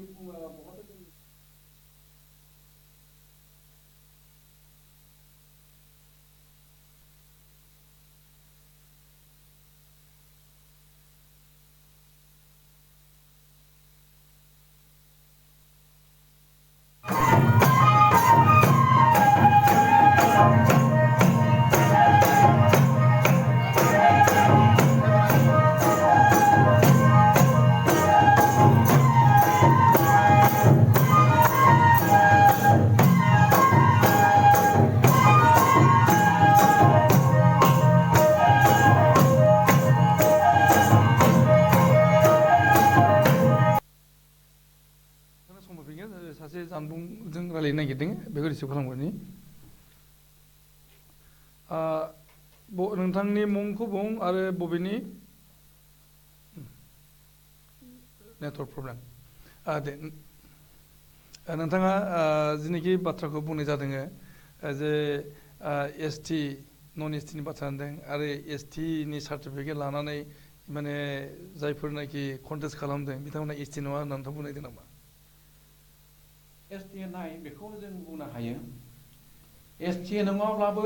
S1: सासे जानबुंजों रायलायनो नागिरदों बेखौ रिसिभ खालामग्रोनि नोंथांनि मुंखौ बुं आरो बबेनि नेटवर्क प्रब्लेम दे नोंथाङा जिनिखि बाथ्राखौ बुंनाय जादों जे एसटि नन एसटिनि बाथ्रा होनदों आरो एसटिनि सार्टिफिकेट लानानै माने जायफोरनाखि कन्टेस्ट खालामदों बिथांमोना एसटि नङा होननानै नोंथां बुंनायदों नामा
S3: एसटि नाय बेखौ जों बुंनो हायो एसटि नङाब्लाबो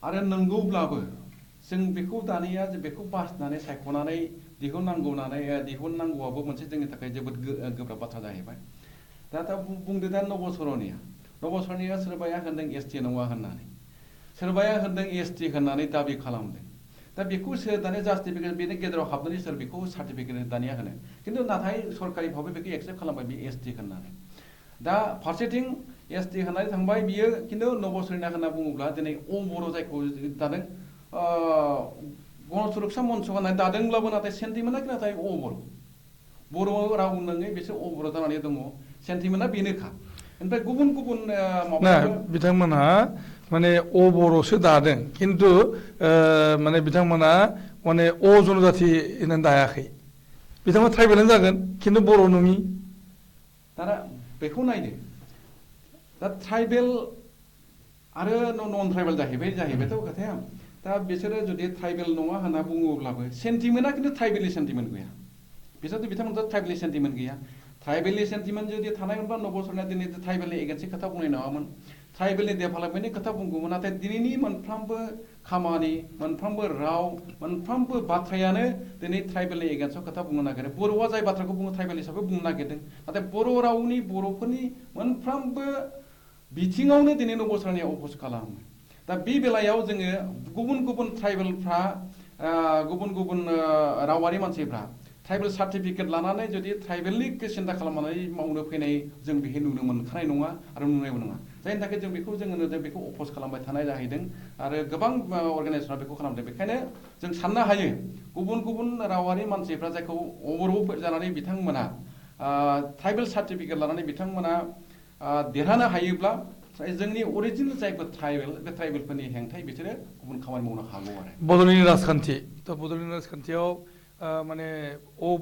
S3: आरो नंगौब्लाबो जों बेखौ दानिया बेखौ बासिनानै सायख'नानै दिहुननांगौआबो मोनसे जोंनि थाखाय जोबोद गोब्राब बाथ्रा जाहैबाय दा बुंदो दा नब सरनिया सोरबाया होनदों एसटि नङा होननानै सोरबाया होनदों एसटि होननानै दाबि खालामदों दा बेखौ सोर दानिया जास्टिफिकेसन बेनि गेजेराव हाबनानै सोर बेखौ सार्टिफिकेट दानिया होनो खिन्थु नाथाय सरकारि भाबै बेखौ एक्सेप्ट खालामबाय बे एसटि होननानै दा फारसेथिं एसटि होननानै थांबाय बियो खिन्थु नब सरनिया होनना बुङोब्ला दिनै बर' जायखौ दादों गणसुरक्षा मन्च होननाय दादोंब्लाबो नाथाय सेन्टिमेन्टआ नाथाय बर' राव नङै बिसोर बर' जानानै दङ सेन्टिमेन्टआ बेनोखा ओमफ्राय गुबुन
S1: बिथांमोनहा माने बर'सो दादों खिन्थु माने बिथांमोना माने जनजाति होननानै दायाखै बिथांमोना ट्राइबेलानो जागोन खिन्थु बर' नङि
S3: दा बेखौ नायदो दा ट्राइबेल आरो नन ट्राइबेल जाहैबायथ' खोथाया दा बिसोरो जुदि ट्राइबेल नङा होनना बुङोब्लाबो सेन्टिमेन्टआ खिन्थु ट्राइबेलनि सेन्टिमेन्ट गैया बिसोरथ' बिथांमोनथ' ट्राइबेलनि सेन्टिमेन्ट गैया ट्राइबेलनि सेन्टिमेन्ट जुदि थानायमोनबा नबसरनाया दिनै ट्राइबेलनि एगेन्सै खोथा बुंनाय नङामोन ट्राइबेलनि डेभेलपमेन्टनि खोथा बुंगौमोन नाथाय दिनैनि मोनफ्रोमबो खामानि मोनफ्रोमबो राव मोनफ्रोमबो बाथ्रायानो दिनै ट्राइबेलनि एगेन्स्टआव खोथा बुंनो नागिरो बर'आ जाय बाथ्राखौ बुङो ट्राइबेल हिसाबै बुंनो नागिरदों नाथाय बर' रावनि बर'फोरनि मोनफ्रोमबो बिथिङावनो दिनै नबसरनाया अपस खालामो दा बे बेलायाव जोङो गुबुन गुबुन ट्राइबेलफ्रा गुबुन गुबुन रावारि मानसिफ्रा ट्राइबेल सार्टिफिकेट लानानै जुदि ट्राइबेलनि सिन्था खालामनानै मावनो फैनाय जों बेहाय नुनो मोनखानाय नङा आरो नुनायबो नङा जायनि थाखाय जों बेखौ जों बेखौ अपस खालामबाय थानाय जाहैदों आरो गोबां अर्गानाइजेसना बेखौ खालामदों बेखायनो जों साननो हायो गुबुन गुबुन रावारि मानसिफ्रा जायखौ अबर'प जानानै बिथांमोना ट्राइबेल सार्टिफिकेट लानानै बिथांमोना देरहानो हायोब्ला जोंनि अरिजिनेल जायफोर ट्राइबेल बे ट्राइबेलफोरनि हेंथायै बिसोरो गुबुन खामानि मावनो हागौ आरो
S1: बड'लेण्डनि राजखान्थि दा बड'लेण्डनि राजखान्थियाव माने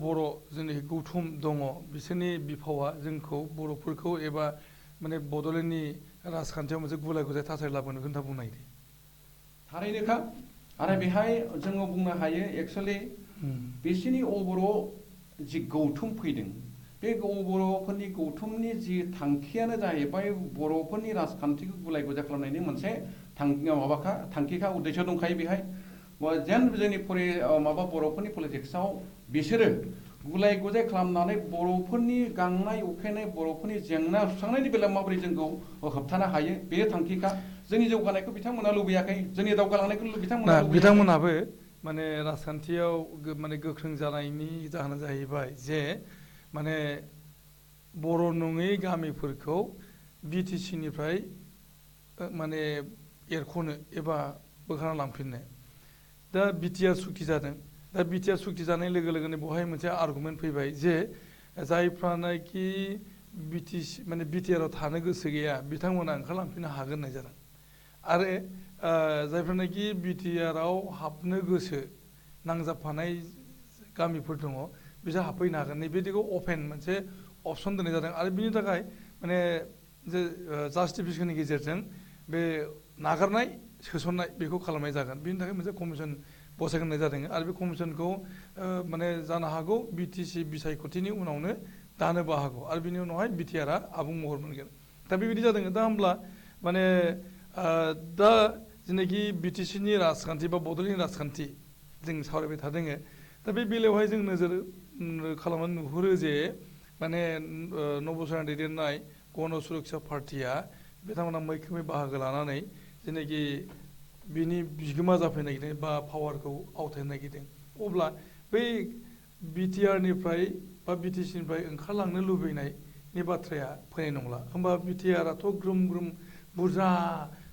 S1: बर' जोंनि गौथुम दङ बिसोरनि बिफावा जोंखौ बर'फोरखौ एबा माने बड'लेण्डनि राजखान्थियाव मोनसे गुलाय गुजाय थासारि लाबोनो खोन्था बुंनो नागिरदों
S3: थारैनोखा आरो बेहाय जोङो बुंनो हायो एक्सुवेलि बिसोरनि बर' जि गौथुम फैदों बे बर'फोरनि गौथुमनि जि थांखियानो जाहैबाय बर'फोरनि राजखान्थिखौ गुलाय गुजाय खालामनायनि मोनसे थांखिखा उद्देश्य दंखायो बेहाय जेन जोंनि माबा बर'फोरनि पलिटिक्सआव बिसोरो गुलाय गुजाय खालामनानै बर'फोरनि गांनाय उखैनाय बर'फोरनि जेंना सुस्रांनायनि बेलायाव माबोरै जोंखौ होबथानो हायो बे थांखिखा जोंनि जौगानायखौ बिथांमोना लुबैयाखै जोंनि दावगालांनायखौ बिथांमोना लुबैयाखै
S1: बिथांमोनाबो माने राजखान्थियाव माने गोख्रों जानायनि जाहोना जाहैबाय जे माने बर' नङै गामिफोरखौ बिटिसिनिफ्राय माने एरख'नो एबा बोखारना लांफिननो दा बिटिआर सुक्ति जादों दा बिटिआर सुक्ति जानाय लोगो लोगोनो बेवहाय मोनसे आर्गुमेन्ट फैबाय जे जायफ्रानाखि माने बिटिआराव थानो गोसो गैया बिथांमोना ओंखारलांफिननो हागोन होननाय जादों आरो जायफ्रानाखि बिटिआराव हाबनो गोसो नांजाबफानाय गामिफोर दङ बिसोर हाबफैनो हागोन नैबेदिखौ अपेन मोनसे अपसन दोननाय जादों आरो बिनि थाखाय माने जे जास्टिफिकेसननि गेजेरजों बे नागारनाय सोसननाय बेखौ खालामनाय जागोन बिनि थाखाय मोनसे कमिसन बसायग्रोनाय जादों आरो बे कमिसनखौ माने जानो हागौ बिटिसि बिसायख'थिनि उनावनो दानोबो हागौ आरो बिनि उनावहाय बिटिआरआ आबुं महर मोनगोन दा बेबायदि जादों दा होमब्ला माने दा जेनाखि बिटिसिनि राजखान्थि बा बड'लेण्डनि राजखान्थि जों सावरायबाय थादों दा बे बेलायावहाय जों नोजोर खालामनानै नुहुरो जे माने नबसरना दैदेननाय गण सुरक्षा पार्टिया बिथांमोना मैखोमै बाहागो लानानै जेनाखि बिनि बिगोमा जाफैनो नागिरदों बा पावारखौ आवथायनो नागिरदों अब्ला बै बिटिआरनिफ्राय बा बिटिसिनिफ्राय ओंखारलांनो लुबैनायनि बाथ्राया फैनाय नंला होमबा बिटिआरआथ' ग्रोम ग्रोम बुरजा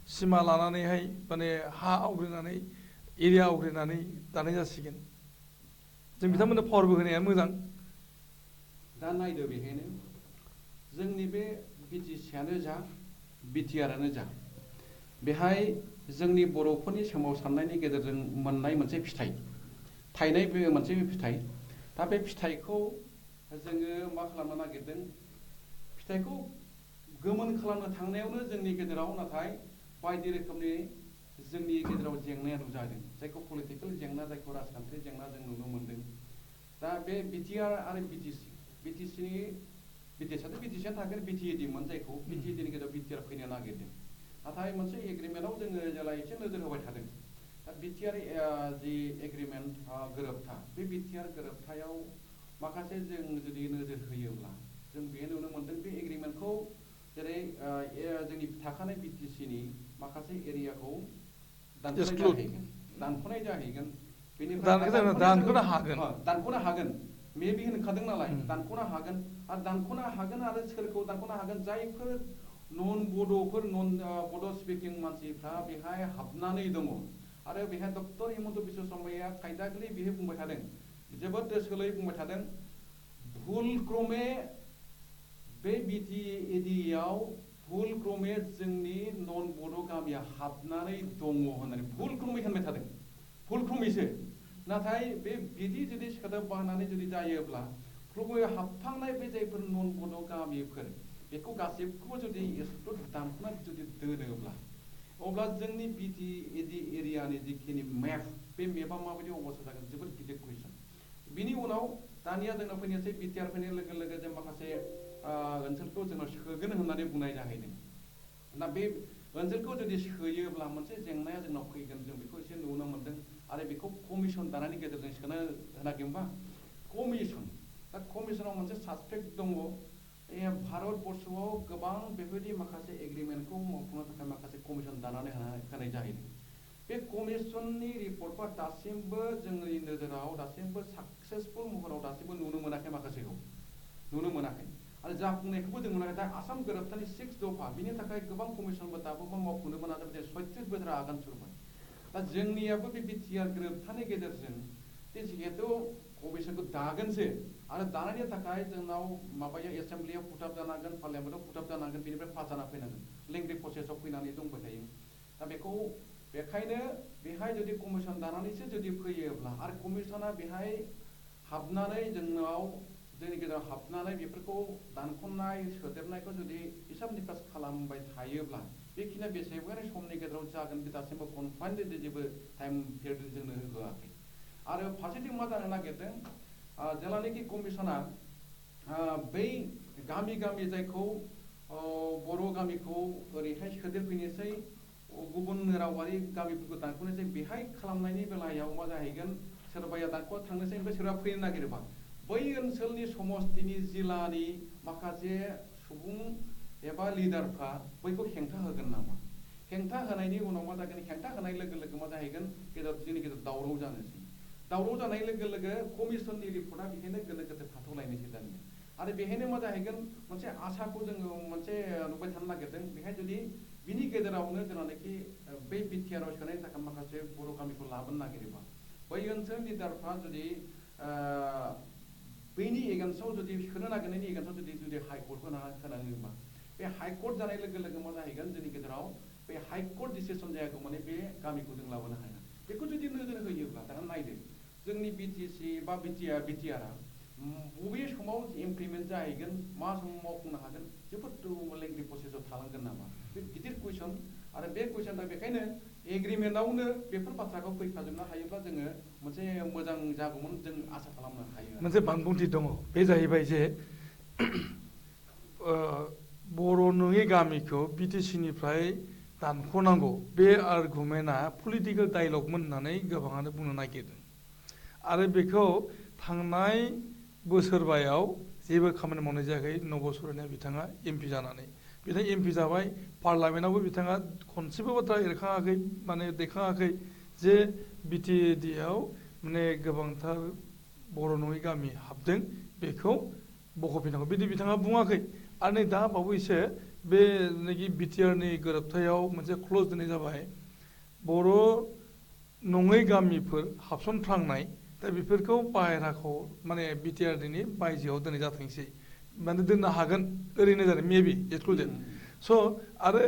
S1: सिमा लानानैहाय माने हा आवग्रिनानै एरिया आवग्रिनानै दानाय जासिगोन जों बिथांमोननो पावारबो होनाया मोजां
S3: दा नायदो बेहायनो जोंनि बे बिटिसिआनो जा बिटिआरआनो जा बेहाय जोंनि बर'फोरनि सोमावसारनायनि गेजेरजों मोननाय मोनसे फिथाइ थायनाय बे मोनसे फिथाइ दा बे फिथाइखौ जोङो मा खालामनो नागिरदों फिथाइखौ गोमोन खालामनो थांनायावनो जोंनि गेजेराव नाथाय बायदि रोखोमनि जोंनि गेजेराव जेंनाया नुजादों जायखौ पलिटिकेल जेंना जायखौ राजखान्थि जेंना जों नुनो मोन्दों दा बे बिटिआर आरो बिटिसिआनो थागोन बिटिएडिमोन जायखौ बिटिएडिनि गेजेराव बिटिआर फैनो नागिरदों नाथाय मोनसे एग्रिमेन्टआव जोङो जेला एसे नोजोर होबाय थादों दा बिटिआर जि एग्रिमेन्ट गोरोबथा बे बिटिआर गोरोबथायाव माखासे जों जुदि नोजोर होयोब्ला जों बेहाय नुनो मोन्दों बे एग्रिमेन्टखौ जेरै जोंनि थाखानाय बिटिसिनि माखासे एरियाखौ दानख'नाय जाहैगोन दानख'नो हागोन मेबि होनखादों नालाय दानख'नो हागोन आरो सोरखौ दानख'नो हागोन जायफोर नन बड' स्पिकिं मानसिफ्रा बेहाय हाबनानै दङ आरो बेहाय डक्टर हिमन्त बिश्व शर्माया खायदाखलि बेहाय बुंबाय थादों जोबोद सोलोयै बुंबाय थादों भुलक्रमे बे बिटिएडिआव भुलक्रमे जोंनि नन बड' गामिया हाबनानै दङ होननानै भुलक्रमे होनबाय थादों भुलक्रमेसो नाथाय बे बिदि जुदि सोदोब बाहायनानै जुदि जायोब्ला भुलक्रमे हाबफांनाय बे जायफोर नन बड' गामिफोर बेखौ गासैखौबो जुदि दानख'नानै जुदि दोनोब्ला अब्ला जोंनि बिटिएडि एरियानि जिखिनि मेप बे मेपआ माबायदि अबस्था जागोन जोबोद गिदिर कुइसन बिनि उनाव दानिया जोंनाव फैनोसै बिटिआर फैनाय लोगो लोगो जों माखासे ओनसोलखौ जोंनाव सोगोन होननानै बुंनाय जाहैदों दा बे ओनसोलखौ जुदि सोयोब्ला मोनसे जेंनाया जोंनाव फैगोन जों बेखौ एसे नुनो मोनदों आरो बेखौ कमिसन दानायनि गेजेरजों सोनो होनाखै होनबा कमिसन दा कमिसनाव मोनसे सासपेक्ट दङ भारतबर्षआव गोबां बेबायदि माखासे एग्रिमेन्टखौ मावफुंनो थाखाय माखासे कमिसन दानानै होनाय जाहैदों बे कमिसननि रिपर्टआ दासिमबो जोंनि नोजोराव दासिमबो साक्सेसफुल महराव दासिमबो नुनो मोनाखै माखासेखौ नुनो मोनाखै आरो जाफुंनायखौबो जों मोनाखै दा आसाम गोरोबथानि 6 दफा बिनि थाखाय गोबां कमिसनबो दाबो मावफुंनो मोनाखै 36 बोसोर आगान सुरबाय दा जोंनियाबो बे बिटिआर गोरोबथानि गेजेरजों जिहेतु कमिसनखौ दागोनसो आरो दानायनि थाखाय जोंनाव माबाया एसेम्ब्लियाव फुटाब जानांगोन पार्लियामेन्टआव फुटाब जानांगोन बेनिफ्राय पास जाना फैनांगोन लेंग्रि प्रसेसआव फैनानै दंबाय थायो दा बेखायनो बेहाय जुदि कमिसन दानानैसो जुदि फैयोब्ला आरो कमिसना बेहाय हाबनानै जोंनाव जोंनि गेजेराव हाबनानै बेफोरखौ दानख'नाय सोदेरनायखौ जुदि हिसाब निकास खालामबाय थायोब्ला बेखिनिया बेसेबां समनि गेजेराव जागोन बे दासिमबो कनफाइन्ड जेबो टाइम पिरियड जोंनो होआखै आरो फारसेथिं मा जानो नागिरदों जेलानाखि कमिसना बै गामि गामि जायखौ बर' गामिखौ ओरैहाय सोदेरफैनोसै गुबुन रावारि गामिफोरखौ दानख'नोसै बेहाय खालामनायनि बेलायाव मा जाहैगोन सोरबाया दानख' थांनोसै ओमफ्राय सोरबा फैनो नागिरोबा बै ओनसोलनि समस्तिनि जिल्लानि माखासे सुबुं एबा लिडारफ्रा बैखौ हेंथा होगोन नामा हेंथा होनायनि उनाव मा जागोन हेंथा होनाय लोगो लोगो मा जाहैगोन जोंनि गेजेराव दावराव जानोसै दावराव जानाय लोगो लोगो कमिसननि रिपर्टआ बेहायनो गोनो गोथो थाथ'लायनोसै दानिया आरो बेहायनो मा जाहैगोन मोनसे आसाखौ जोङो मोनसे नुबाय थानो नागिरदों बेहाय जुदि बिनि गेजेरावनो जेनाखि बै बिटिआरआव सोनायनि थाखाय माखासे बर' गामिखौ लाबोनो नागिरोबा बै ओनसोल लिडारफ्रा जुदि बैनि एगेन्स्टआव जुदि सोनो नागिरनायनि एगेन्स्टआव जुदि हाइकर्ट होनाङोबा बे हाइकर्ट जानाय लोगो लोगो मा जाहैगोन जोंनि गेजेराव बे हाइकर्ट डिसिसन जायागौ माने बे गामिखौ जों लाबोनो हाया बेखौ जुदि नोजोर होयोब्ला दाना नायदो जोंनि बिटिसि बा बिटिआरआ बबे समाव इमप्लिमेन्ट जाहैगोन मा समाव मावफुंनो हागोन जोबोद लेंग्रि प्रसेसआव थालांगोन नामा बे गिदिर कुइसन आरो बे कुइसना बेखायनो एग्रिमेन्टआवनो बेफोर बाथ्राखौ फैफाजोबनो हायोब्ला जोङो मोनसे मोजां जागौमोन जों आसा खालामनो हायो
S1: मोनसे बानबुंथि दङ बे जाहैबाय जे बर' नङि गामिखौ बिटिसिनिफ्राय दानख'नांगौ बे आर्गुमेन्टआ पलिटिकेल डायलगमोन होननानै गोबाङानो बुंनो नागिरदों आरो बेखौ थांनाय बोसोरबायाव जेबो खामानि मावनाय जायाखै नब सर'निया बिथाङा एमपि जानानै बिथाङा एमपि जाबाय पार्लामेन्टआवबो बिथाङा खनसेबो बाथ्रा एरखाङाखै माने दैखाङाखै जे बिटिएडिआव माने गोबांथार बर' नङि गामि हाबदों बेखौ बख'फिननांगौ बिदि बिथाङा बुङाखै आरो नै दा बावैसो बे बिटिआरनि गोरोबथायाव मोनसे क्लज दोननाय जाबाय बर' नङै गामिफोर हाबसनफ्रांनाय दा बेफोरखौ बाहेराखौ माने बिटिआरनि बायजोआव दोननाय जाथोंसै माने दोननो हागोन ओरैनो जादों मेबि एक्सक्लुडेड स' आरो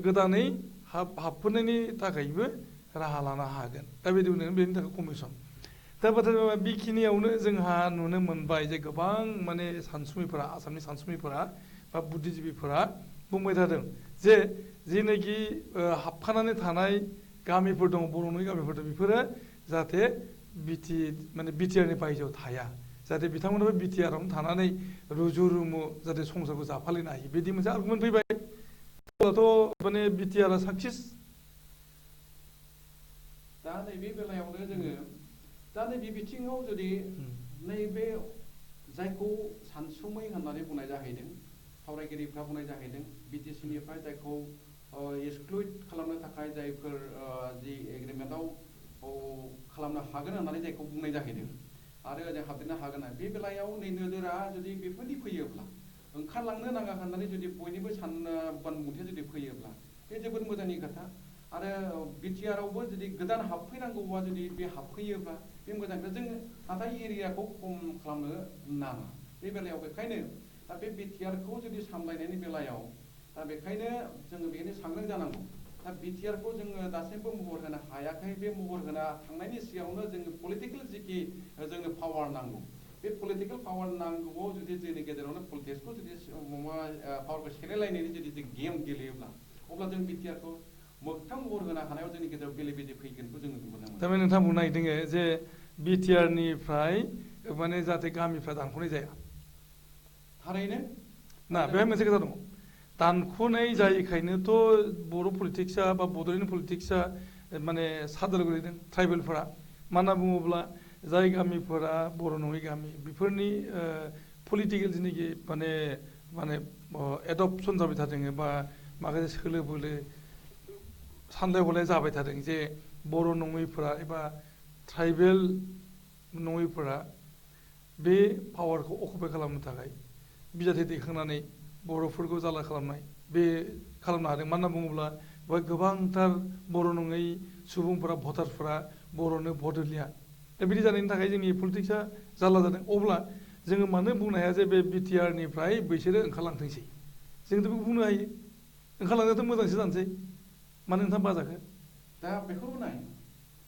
S1: गोदानै हाबफोरनायनि थाखायबो राहा लानो हागोन दा बिदि बुंदों बेनि थाखाय कमिसन दा बाथ्रा बेखिनियावनो जोंहा नुनो मोनबाय जे गोबां माने सानसुमैफोरा आसामनि सानसुमैफोरा बा बुद्धिजिबिफोरा बुंबाय थादों जे जेनाखि हाबखानानै थानाय गामिफोर दङ बर' नङि गामिफोर दं बेफोरो जाहाथे बिटिआरनि बायजोआव थाया जाहाथे बिथांमोनाबो बिटिआरावनो थानानै रुजु रुमु जाहाथे संसारखौ जाफालायनो हायो बिदि मोनसे आर्गुमेन्ट फैबाय दाथ' माने बिटिआरआ साक्सेस
S3: दा नैबे बेलायावनो जोङो दा नैबे बिथिङाव जुदि नैबे जायखौ सानसुमै होननानै बुंनाय जाहैदों सावरायगिरिफ्रा बुंनाय जाहैदों बिटिसिनिफ्राय जायखौ एक्सक्लुड खालामनो थाखाय जायफोर जि एग्रिमेन्टआव खालामनो हागोन होननानै जायखौ बुंनाय जाहैदों आरो जों हाबदेरनो हागोन बे बेलायाव नै नोजोरा जुदि बेफोरनि फैयोब्ला ओंखारलांनो नाङा होननानै जुदि बयनिबो बानबुंथिया जुदि फैयोब्ला बे जोबोद मोजांनि खोथा आरो बिटिआरावबो जुदि गोदान हाबफैनांगौबा जुदि बे हाबफैयोब्ला बे मोजां जों नाथाय एरियाखौ खम खालामनो नाङा बे बेलायाव बेखायनो दा बे बिटिआरखौ जुदि सामलायनायनि बेलायाव दा बेखायनो जोङो बेनो सांग्रां जानांगौ दा बिटिआरखौ जोङो दासिमबो महर होनो हायाखै बे महर होना थांनायनि सिगाङावनो जोङो पलिटिकेल जिखि जोंनो पावार नांगौ बे पलिटिकेल पावार नांगौआव जुदि जोंनि गेजेरावनो पलिटिक्सखौ जुदि पावारखौ सेलायलायनायनि जुदि जों गेम गेलेयोब्ला अब्ला जों बिटिआरखौ मोगथां महर होनो हानायाव जोंनि गेजेराव बेले बेजे फैगोनखौ जोङो नुनो मोनो।
S1: थारमाने नोंथां बुंनो नागिरदों जे बिटिआरनिफ्राय माने जाहाथे गामिफ्रा दानख'नाय जाया
S3: थारैनो
S1: ना बेहाय मोनसे खोथा दङ दानख'नाय जायैखायनोथ' बर' पलिटिक्सआ बा बड'लेण्ड पलिटिक्सआ माने सादोर गोलैदों ट्राइबेलफोरा मानो होनना बुङोब्ला जाय गामिफोरा बर' नङै गामि बेफोरनि पलिटिकेल जिनिखि माने माने एडप्सन जाबाय थादों बा माखासे सोलो बोलो सानलाय हलाय जाबाय थादों जे बर' नङैफोरा एबा ट्राइबेल नङैफोरा बे पावारखौ अकुपाय खालामनो थाखाय बिजाथि दैखांनानै बर'फोरखौ जारला खालामनाय बे खालामनो हादों मानो होनना बुङोब्ला बेवहाय गोबांथार बर' नङै सुबुंफोरा भटारफोरा बर'नो भट होलिया दा बिदि जानायनि थाखाय जोंनि पलिटिक्सआ जारला जादों अब्ला जोङो मानो बुंनो हाया जे बे बिटिआरनिफ्राय बैसोरो ओंखारलांथोंसै जोंथ' बेखौ बुंनो हायो ओंखारलांनायाथ' मोजांसो जानोसै मानो नोंथां बाजाखो
S3: दा बेखौ नाय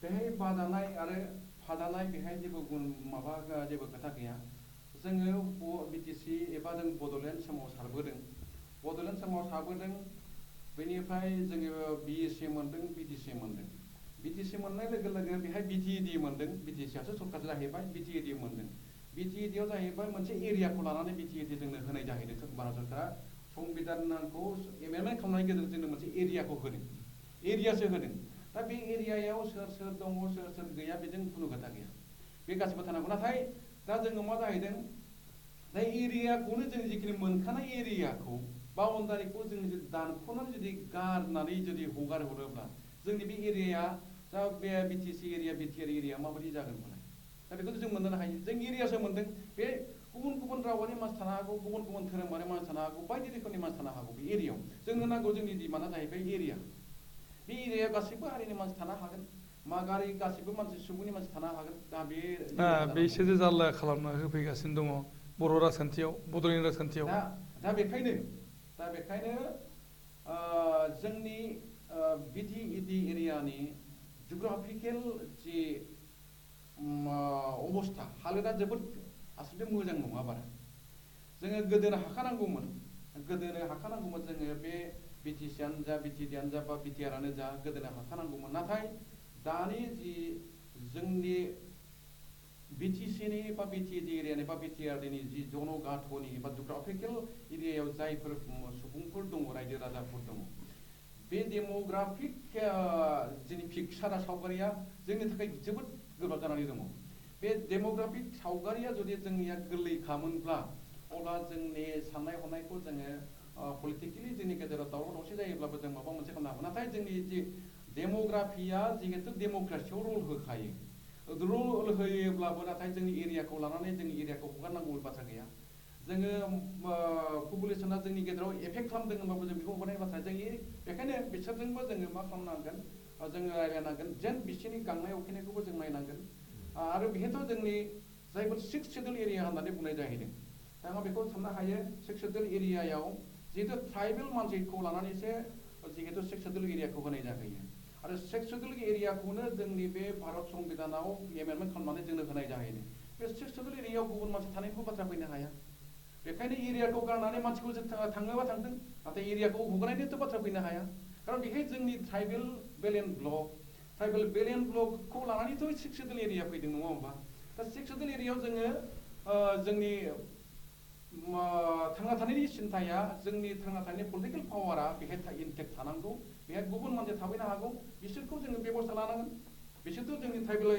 S3: बेहाय बाजानाय आरो फादानाय बेहाय जेबो माबा जेबो खोथा गैया जोङो बिटिसि एबा जों बड'लेण्ड सोमावसारबोदों बड'लेण्ड सोमावसारबोदों बेनिफ्राय जोङो बिएसि मोन्दों बिटिसि मोन्दों बिटिसि मोननाय लोगो लोगो बेहाय बिटिएडि मोन्दों बिटिसिआसो सरकार जाहैबाय बिटिएडि मोन्दों बिटिएडिआव जाहैबाय मोनसे एरियाखौ लानानै बिटिएडि जोंनो होनाय जाहैदों भारत सरकारा संबिधानखौ एमेन्डमेन्ट खालामनायनि गेजेरजों जोंनो मोनसे एरियाखौ होदों एरियासो होदों दा बे एरियायाव सोर सोर दङ सोर सोर गैया बेजों खुनु खोथा गैया बे गासिबो थानांगौ नाथाय दा जोङो मा जाहैदों दा एरियाखौनो जों जिखिनि मोनखानाय एरियाखौ बाउन्डारिखौ जों जुदि दानख'नानै जुदि गारनानै जुदि हगार हरोब्ला जोंनि बे एरियाया दा बे बिटिसि एरिया बिटिआर एरिया माबायदि जागोन होनबालाय दा बेखौथ' जों मोननो हायो जों एरियासो मोनदों बे गुबुन गुबुन रावारि मानसि थानो हागौ गुबुन गुबुन धोरोमारि मानसि थानो हागौ बायदि रोखोमनि मानसि थानो हागौ बे एरियायाव जोंनो नांगौ जोंनि डिमान्डआ जाहैबाय एरिया बे एरियायाव गासैबो हारिनि मानसि थानो हागोन मा गारि गासैबो मानसि सुबुंनि मानसि थानो हागोन दा बे
S1: बिसोरो जारला खालामना होफैगासिनो दङ बर' राजखान्थियाव बड'लेण्ड राजखान्थियाव
S3: दा बेखायनो जोंनि बिटिएडि एरियानि जिअग्राफिकेल जि अबस्था हालोदा जोबोद आसलथे मोजां नङा बारा जोङो गोदोनो हाखानांगौमोन जोङो बे बिटिसिआनो जा बिटिएडिआनो जा बा बिटिआरआनो जा गोदोनो हाखानांगौमोन नाथाय दानि जि जोंनि बिटिसिनि बा बिटिएडि एरियानि बा बिटिआरनि जि जनगाथ'नि बा जिअग्राफिकेल एरियायाव जायफोर सुबुंफोर दङ रायजो राजाफोर दङ बे डेम'ग्राफिक जोंनि पिक्सारा सावगारिया जोंनि थाखाय जोबोद गोब्राब जानानै दङ बे डेम'ग्राफिक सावगारिया जुदि जोंनिया गोरलै खालामोनब्ला अब्ला जोंनि साननाय हनायखौ जोङो पलिटिकेलि जोंनि गेजेराव दावराव दावसि जायोब्लाबो जों माबा मोनसे खालामनो हागोन नाथाय जोंनि जि डेम'ग्राफिया जिहेतु डेम'क्रेसियाव रल होखायो रल होयोब्लाबो नाथाय जोंनि एरियाखौ लानानै जोंनि एरियाखौ हगारनांगौ बाथ्रा गैया जोङो पपुलेसना जोंनि गेजेराव एफेक्ट खालामदों होनबाबो जों बेखौ हगारनाय बाथ्रा जों बेखायनो बिसोरजोंबो जोङो मा खालामनांगोन जोङो रायज्लायनांगोन जेन बिसोरनि गांनाय उखैनायखौबो जों नायनांगोन आरो बेहायथ' जोंनि जायफोर 6 शेड्युल एरिया होननानै बुंनाय जाहैदों दा बेखौ साननो हायो 6 शेड्युल एरियायाव जिहेतु ट्राइबेल मानसिखौ लानानैसो जिहेतु 6 शेड्युल एरियाखौ होनाय जाहैयो आरो 6 शेड्युल एरियाखौनो जोंनि बे भारत संबिधानाव एमेन्डमेन्ट खालामनानै जोंनो होनाय जाहैदों बे 6 शेड्युल एरियायाव गुबुन मानसि थानायनिबो बाथ्रा फैनो हाया बेखायनो एरियाखौ गारनानै मानसिखौ थाङोबा थांदों नाथाय एरियाखौ हगारनायनिथ' बाथ्रा फैनो हाया खारन बेहाय जोंनि ट्राइबेल बेलेन ब्लकखौ लानानैथ' 6 शेड्युल एरिया फैदों नङा होमबा दा 6 शेड्युल एरियायाव जोङो जोंनि थांना थानायनि सिन्थाया जोंनि थांना थानायनि पलिटिकेल पावारा बेहाय इनटेक्ट थानांगौ बेहाय गुबुन मानसि थाफैनो हागौ बिसोरखौ जोङो बेबस्था लानांगोन बिसोरथ' जोंनि ट्राइबेल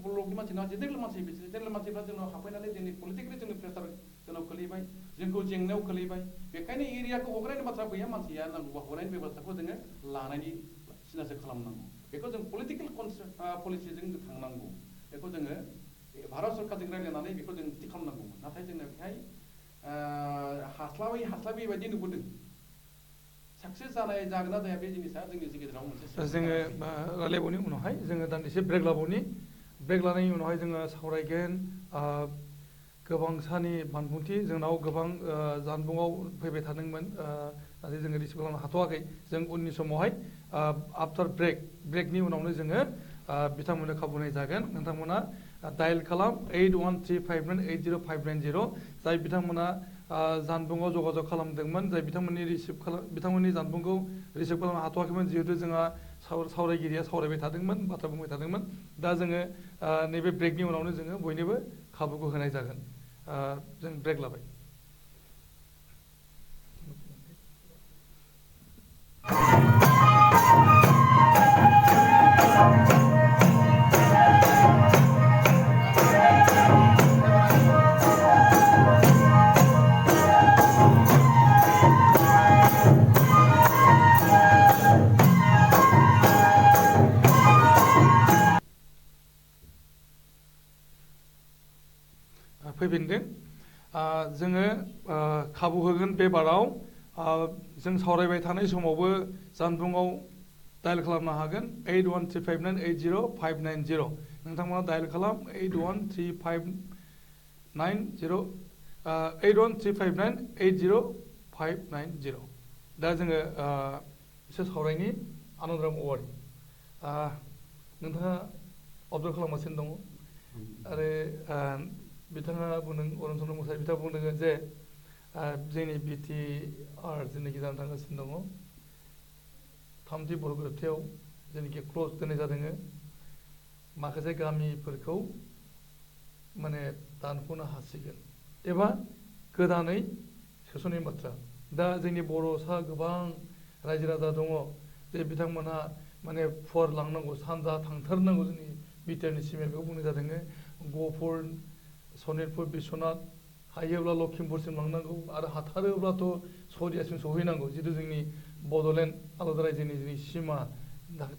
S3: ब्लकनि मानसि नङा जेनेरेल मानसि बिसोर जेनेरेल मानसिफ्रा जोंनाव हाबफैनानै जोंनि पलिटिकेलि जोंनि प्रेसार जोंनाव खोलैबाय जोंखौ जेंनायाव खोलैबाय बेखायनो एरियाखौ हगारनायनि बाथ्रा गैया मानसिया नांगौबा हगारनायनि बेबस्थाखौ जोङो लानायनि सिनासो खालामनांगौ बेखौ जों पलिटिकेल पलिसिजों थांनांगौ बेखौ जोङो भारत सरकारजों रायज्लायनानै बेखौ जों थि खालामनांगौमोन नाथाय जोंना बेहाय हास्लाबै बायदि नुबोदों साक्सेस जागोन ना जाया बे जिनिसा जोंनि गेजेराव मोनसे
S1: जोङो रायलायबावनि उनावहाय जोङो दान्दिसे ब्रेक लाबावनि ब्रेक लानायनि उनावहाय जोङो सावरायगोन गोबांसानि बानबुंथि जोंनाव गोबां जानबुङाव फैबाय थादोंमोन नाथाय जोङो रिसिभ खालामनो हाथ'वाखै जों उननि समावहाय आफ्टार ब्रेकनि उनावनो जोङो बिथांमोननो खाबु होनाय जागोन नोंथांमोना डायेल खालाम 8135980590 जाय बिथांमोना जानबुङाव जगाजग खालामदोंमोन जाय बिथांमोननि जानबुंखौ रिसिभ खालामनो हाथ'वाखैमोन जिहेतु जोंहा सावरायगिरिया सावरायबाय थादोंमोन बाथ्रा बुंबाय थादोंमोन दा जोङो नैबे ब्रेकनि उनावनो जोङो बयनोबो खाबुखौ होनाय जागोन जों ब्रेक लाबाय फैफिनदों जोङो खाबु होगोन बे बाराव जों सावरायबाय थानाय समावबो जानबुङाव डायल खालामनो हागोन 8135980590 नोंथांमोना डायल खालाम 8135980590 दा जोङो एसे सावरायनि आनन्दराम औवारि नोंथाङा अबजार्भ खालामगासिनो दङ आरो बिथाङा बुंदों अरुण चन्द्र मोसाहारि बिथाङा बुंदों जे जोंनि BTR जेनाखि जानो थांगासिनो दङ थामथि बरगोबथायाव जेनाखि क्लज दोननाय जादों माखासे गामिफोरखौ माने दानख'नो हासिगोन एबा गोदानै सोसननायनि बाथ्रा दा जोंनि बर'सा गोबां रायजो राजा दङ जे बिथांमोनहा माने फुवारलांनांगौ सानजा थांथारनांगौ जोंनि बिटिआरनि सिमाया बेखौ बुंनाय जादों गहपुर सनितपुर बिश्वनाथ हायोब्ला लखिमपुरसिम लांनांगौ आरो हाथारोब्लाथ' सरियासिम सहैनांगौ जितु जोंनि बड'लेण्ड आलादा रायजोनि जोंनि सिमा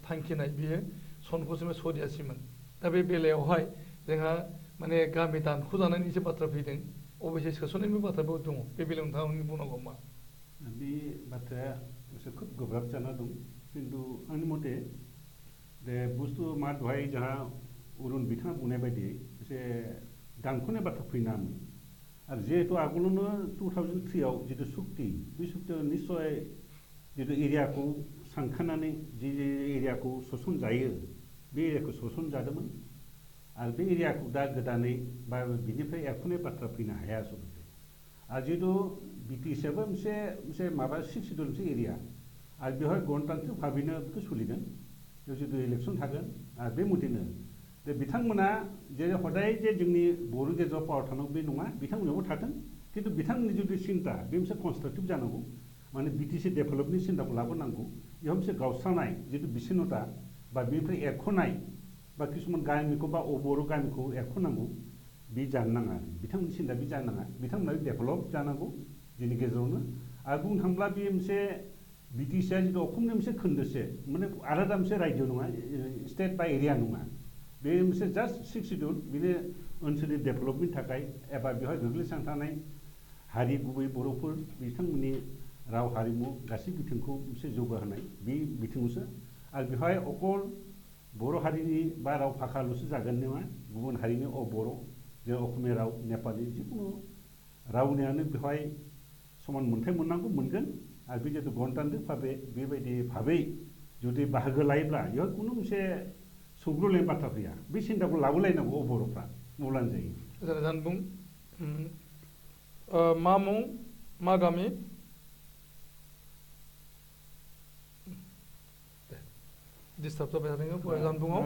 S1: थांखिनाय बियो सनखौसिम सरियासिममोन दा बे बेलायावहाय जोंहा माने गामि दानख'जानायनि एसे बाथ्रा फैदों अबयसे सोसननायनि बाथ्राबो दङ बे बेलायाव नोंथांनि बुंनांगौ मा
S2: बे बाथ्राया एसे खोब गोब्राब जाना दं खिन्थु आंनि मथे बे बुस्थु मा दहाय जोंहा अरुण बिथाङा बुंनाय बायदि एसे दानख'नाय बाथ्रा फैनाङामोन आरो जिहेतु आगोलावनो 2003 आव जितु सुक्ति बे सुक्तियाव निस्सय जितु एरियाखौ सानखानानै जि एरियाखौ सोसन जायो बे एरियाखौ सोसन जादोंमोन आरो बे एरियाखौ दा गोदानै बा बिनिफ्राय एरख'नाय बाथ्रा फैनो हाया आसलते आरो जिहेतु BTCआबो मोनसे माबा 6 सिडुल मोनसे एरिया आरो बेवहाय गणतान्त्रिक भाबैनो बेखौ सोलिगोन बेयाव जितु इलेक्सन थागोन आरो बे मथेनो दा बिथांमोना जे हदाय जे जोंनि बर' गेजेराव पावार थानांगौ बे नङा बिथांमोनाबो थाथों खिन्थु बिथांमोननि जितु सिन्ता बे मोनसे कनस्ट्राक्टिभ जानांगौ माने BTC डेभेलपनि सिन्ताखौ लाबोनांगौ बेयाव मोनसे गावस्रानाय जितु बिसिन्नता बा बेनिफ्राय एरख'नाय बा किसुमान गामिखौ बा बर' गामिखौ एरख'नांगौ बे जानो नाङा बिथांमोननि सिन्ता बे जानो नाङा बिथांमोना डेभेलप जानांगौ जोंनि गेजेरावनो आरो बुंनो थाङोब्ला बे मोनसे BTCआ जितु अखमनि मोनसे खोन्दोसे माने आलादा मोनसे रायजो नङा स्टेट बा एरिया नङा बे मोनसे जास्ट 6 सिडुल बेनो ओनसोलनि डेभेलपमेन्टनि थाखाय एबा बेवहाय गोग्लैसोनानै थानाय हारि गुबै बर'फोर बिथांमोननि राव हारिमु गासै बिथिंखौ मोनसे जौगाहोनाय बे बिथिङावसो आरो बेवहाय अकल बर' हारिनि बा राव भाषाल'सो जागोन नङा गुबुन हारिनि बर' जेरै असमिया राव नेपालि जिखुनु रावनियानो बेवहाय समान मोनथाय मोननांगौ मोनगोन आरो बे जितु गणतान्त्रिक भाबै बेबायदि भाबै जुदि बाहागो लायोब्ला बेयाव खुनु मोनसे सौग्रुलायनाय बाथ्रा फैया बे सिन्ताखौ लाबोलायनांगौ बर'फ्रा अब्लानो जायो
S1: जानबुं मा मुं मा गामि डिस्टार्ब जाबाय थादों जानबुङाव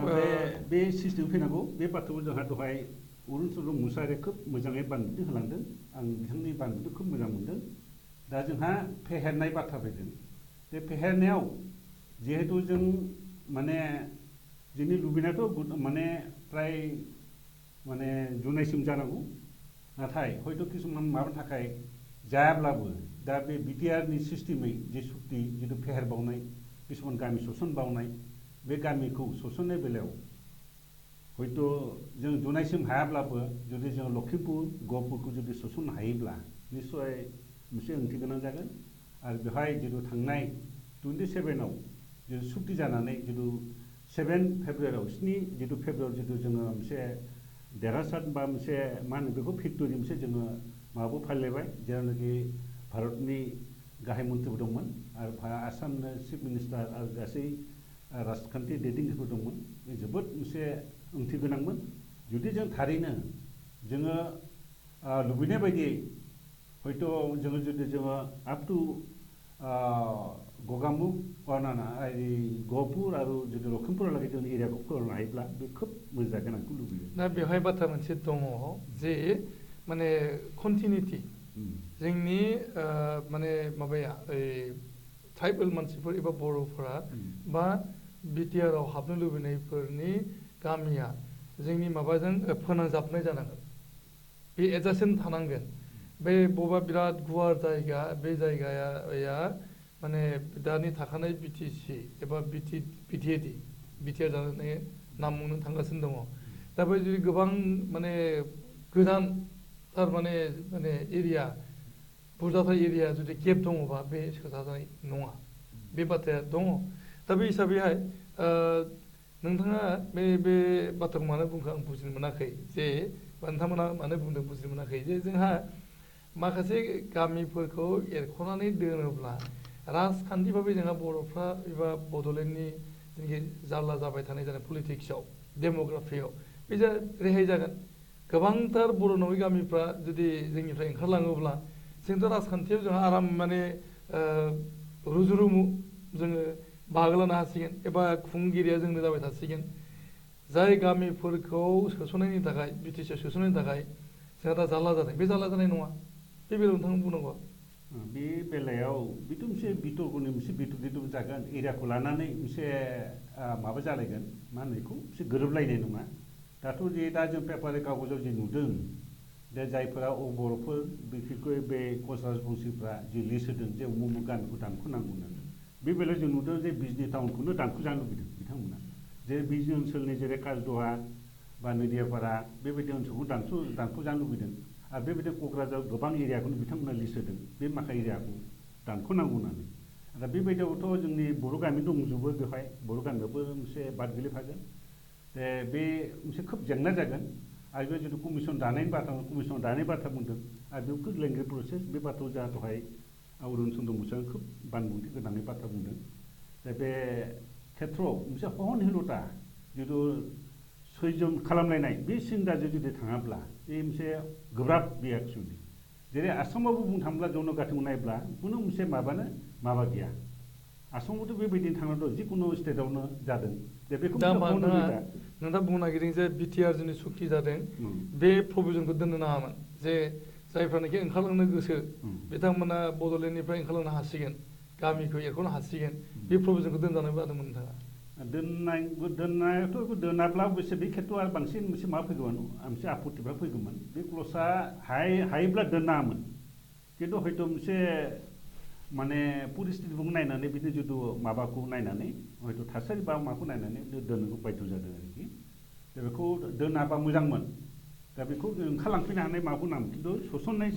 S2: बे सिस्टेम फैनांगौ बे बाथ्राखौ जोंहा दहाय अरुण चन्द्र मोसाहारिया खोब मोजाङै बानबुंथि होलांदों आं बिथांनि बानबुंथिखौ खोब मोजां मोनदों दा जोंहा फेहेरनाय बाथ्रा फैदों बे फेहेरनायाव जिहेतु जों माने जोंनि लुबैनायाथ' माने फ्राय माने जुलाइसिम जानांगौ नाथाय हयथ' किसुमान माबानि थाखाय जायाब्लाबो दा बे BTRनि सिस्टेमै जे सुक्ति जितु फेहेरबावनाय किसुमान गामि सोसनबावनाय बे गामिखौ सोसननाय बेलायाव हयथ' जों जुलाइसिम हायाब्लाबो जुदि जों लखिमपुर गहपुरखौ जुदि सोसननो हायोब्ला निस्सय मोनसे ओंथि गोनां जागोन आरो बेवहाय जितु थांनाय 27आव जितु सुक्ति जानानै जितु 7 फेब्रुवारियाव 7 जितु फेब्रुवारियाव जितु जोङो मोनसे देरहासार बा मोनसे मा होनो बेखौ भिक्ट'रि मोनसे जोङो माबाखौ फालिलायबाय जेरावनाखि भारतनि गाहाय मन्थ्रिफोर दंमोन आरो आसामनि चिफ मिनिस्टार आरो गासै राजखान्थि दैदेनगिरिफोर दंमोन बे जोबोद मोनसे ओंथि गोनांमोन जुदि जों थारैनो जोङो लुबैनाय बायदियै हयथ' जोङो जुदि जोङो आप टु गगामुख ना गहपुर आरो जुदि लखिमपुरहालागै जों एरियाखौ फोलावनो हायोब्ला बे खोब मोजां जागोन आंखौ लुबैयो।
S1: दा बेवहाय बाथ्रा मोनसे दङ जे माने कन्टिनिउटि जोंनि माने माबाया ट्राइबेल मानसिफोर एबा बर'फोरा बा बिटिआर आव हाबनो लुबैनायफोरनि गामिया जोंनि माबाजों फोनांजाबनाय जानांगोन। बे एडजासेन्ट थानांगोन। बे बबेबा बिराद गुवार जायगा बे जायगाया माने दानि थाखानाय बिटिसि एबा बिटिआर जानानै नाम मुंनो थांगासिनो दङ। दा बे जुदि गोबां माने गोजान थारमाने माने एरिया बुरजाथार एरिया जुदि गेप दङबा बे सोजानाय नङा। बे बाथ्राया दङ। दा बे हिसाबैहाय नोंथाङा बे बाथ्राखौ मानो बुंखो आं बुजिनो मोनाखै जे नोंथांमोना मानो बुंदों बुजिनो मोनाखै जे जोंहा माखासे गामिफोरखौ एरख'नानै दोनोब्ला राजखान्थि भाबै जोंहा बर'फ्रा एबा बड'लेण्डनि जोंनि जारला जाबाय थानाय जानाय पलिटिक्सआव डेम'ग्राफियाव बे रेहाय जागोन। गोबांथार बर' नङै गामिफ्रा जुदि जोंनिफ्राय ओंखारलाङोब्ला जोंथ' राजखान्थियाव जोंहा आराम माने रुजु रुमु जोङो बाहागो लानो हासिगोन एबा खुंगिरिया जोंनो जाबाय थासिगोन। जाय गामिफोरखौ सोसननायनि थाखाय बिटिसिआव सोसननायनि थाखाय जोंहा दा जारला जादों बे जारला जानाय नङा। बे बेलायाव नोंथाङा बुंनांगौ।
S2: बे बेलायाव बेथ' मोनसे बिथरखौनो मोनसे बिथर जागोन एरियाखौ लानानै मोनसे माबा जालायगोन मा होनो बेखौ मोनसे गोरोबलायनाय नङा। दाथ' जे दा जों पेपार कागजाव जे नुदों दा जायफोरा बर'फोर बिखेखै बे कच राजबंसिफ्रा जे लिस्ट होदों जे उमुक गामिखौ दानख'नांगौ होननानै बे बेलायाव जों नुदों जे बिजनि टाउनखौनो दानख'जानो लुबैदों बिथांमोना। जे बिजनि ओनसोलनि जेरै काजदहा बा नदियापारा बेबायदि ओनसोलखौ दानख'जानो लुबैदों। आरो बेबायदि क'क्राझार गोबां एरियाखौनो बिथांमोना लिस्ट होदों बे माखासे एरियाखौ दानख'नांगौ होननानै। दा बेबायदियावथ' जोंनि बर' गामि दंजोबो बेवहाय बर' गामियावबो मोनसे बाद गोलैफागोन। बे मोनसे खोब जेंना जागोन। आरो बे जिथु कमिसन दानायनि बाथ्रा बुंदों आरो बेयाव खोब लेंगि प्रसेस बे बाथ्रायाव जोंहा दहाय अरुण चन्द्र मुसाहारिया खोब बानबुंथि गोनाङै बाथ्रा बुंदों। दा बे खेथ्रआव मोनसे सहनहिलता जिथु सैजोम खालामलायनाय बे सिन्ताजों जुदि थाङाब्ला बे मोनसे गोब्राब बे एक्सुवेलि। जेरै आसामावबो बुंनो थाङोब्ला जनगाथिखौ नायब्ला खुनु मोनसे माबा गैया। आसामावथ' बेबायदिनो थांना दं जिखुनु स्टेटआवनो जादों। दा बेखौ
S1: नोंथाङा बुंनो नागिरदों जे बिटिआर जोंनि सुक्ति जादों बे प्रभिजनखौ दोननो नाङामोन जे जायफ्रानोखि ओंखारलांनो गोसो बिथांमोना बड'लेण्डनिफ्राय ओंखारलांनो हासिगोन गामिखौ एरख'नो हासिगोन बे प्रभिजनखौ दोनजानो बादोंमोन नोंथाङा।
S2: दोननायाथ' दोनाब्ला अबयसे बे खेथ्रआव आरो बांसिन मोनसे माबा फैगौमोन मोनसे आपत्तिफ्रा फैगौमोन। बे क्ल'सआ हायोब्ला दोननाङामोन। खिन्थु हयथ' मोनसे माने परिस्थितिखौ नायनानै बिदि जिथु माबाखौ नायनानै हयथ' थासारि बा माखौ नायनानै दोननो बायध' जादों आरोखि। दा बेखौ दोनाबा मोजांमोन। दा बेखौ ओंखारलांफैनो हानाय माखौ नाम खिन्थु सोसननाय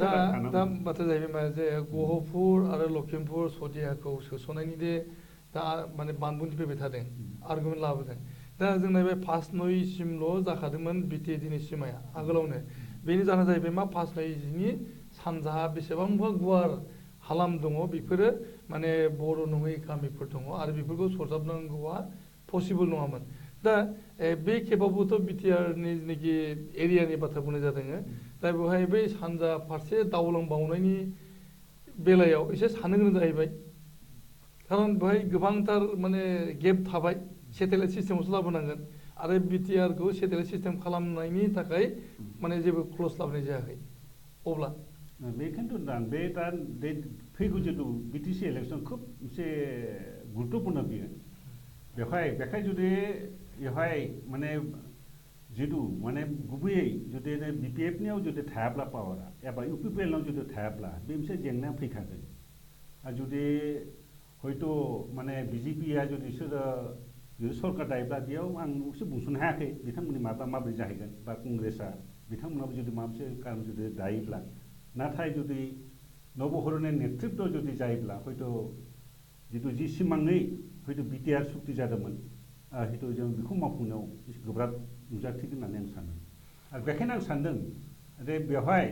S1: दा बाथ्रा जाहैबाय मा जे गहपुर आरो लखिमपुर सदियाखौ सोसननायनि दे दा माने बानबुंथि फैबाय थादों आर्गुमेन्ट लाबोदों। दा जोंना बे 5/9 जाखादोंमोन बिटिएडिनि सिमाया आगोलावनो। बेनि जाहोना जाहैबाय मा 5/9 सानजाहा बेसेबांबा गुवार हालाम दङ बेफोरो माने बर' नङै गामिफोर दङ आरो बेफोरखौ सरजाबनांगौआ पसिबोल नङामोन। दा बे खेबावबोथ' बिटिआरनि जेनाखि एरियानि बाथ्रा बुंनाय जादों। दा बेवहाय बै सानजा फारसे दावलांबावनायनि बेलायाव एसे साननो गोनां जाहैबाय। खारन बेवहाय गोबांथार माने गेप थाबाय सेटेलाइट सिस्टेमावसो लाबोनांगोन आरो बिटिआरखौ सेटेलाइट सिस्टेम खालामनायनि थाखाय माने जेबो क्ल'ज लाबोनाय जायाखै। अब्ला
S2: बेखौनोथ' दा फैगौ जिथु बिटिसि इलेक्सन खोब मोनसे गुरुत्तपुर्ण बियो। बेखाय जुदि बेवहाय माने जिथु माने गुबैयै जुदि बिपिएफनियाव जुदि थायाब्ला पावारा एबा इउपिपिएलनाव जुदि थायाब्ला बे मोनसे जेंनाया फैखागोन। आरो जुदि हयथ' माने बिजेपिया जुदि जुदि सरकार दायोब्ला बेयाव आं एसे बुंस'नो हायाखै बिथांमोननि माबोरै जाहैगोन बा कंग्रेसआ बिथांमोनाबो जुदि माबा मोनसे कारन जुदि दायोब्ला नाथाय जुदि नबहरनि नेतृत्व जुदि जायोब्ला हयथ' जिथु जि सिमाङै हयथ' बिटिआर सुक्ति जादोंमोन हयथ' जों बेखौ मावफुंनायाव एसे गोब्राब नुजाथिगोन होननानै आं सानो। आरो बेखायनो आं सानदों जे बेवहाय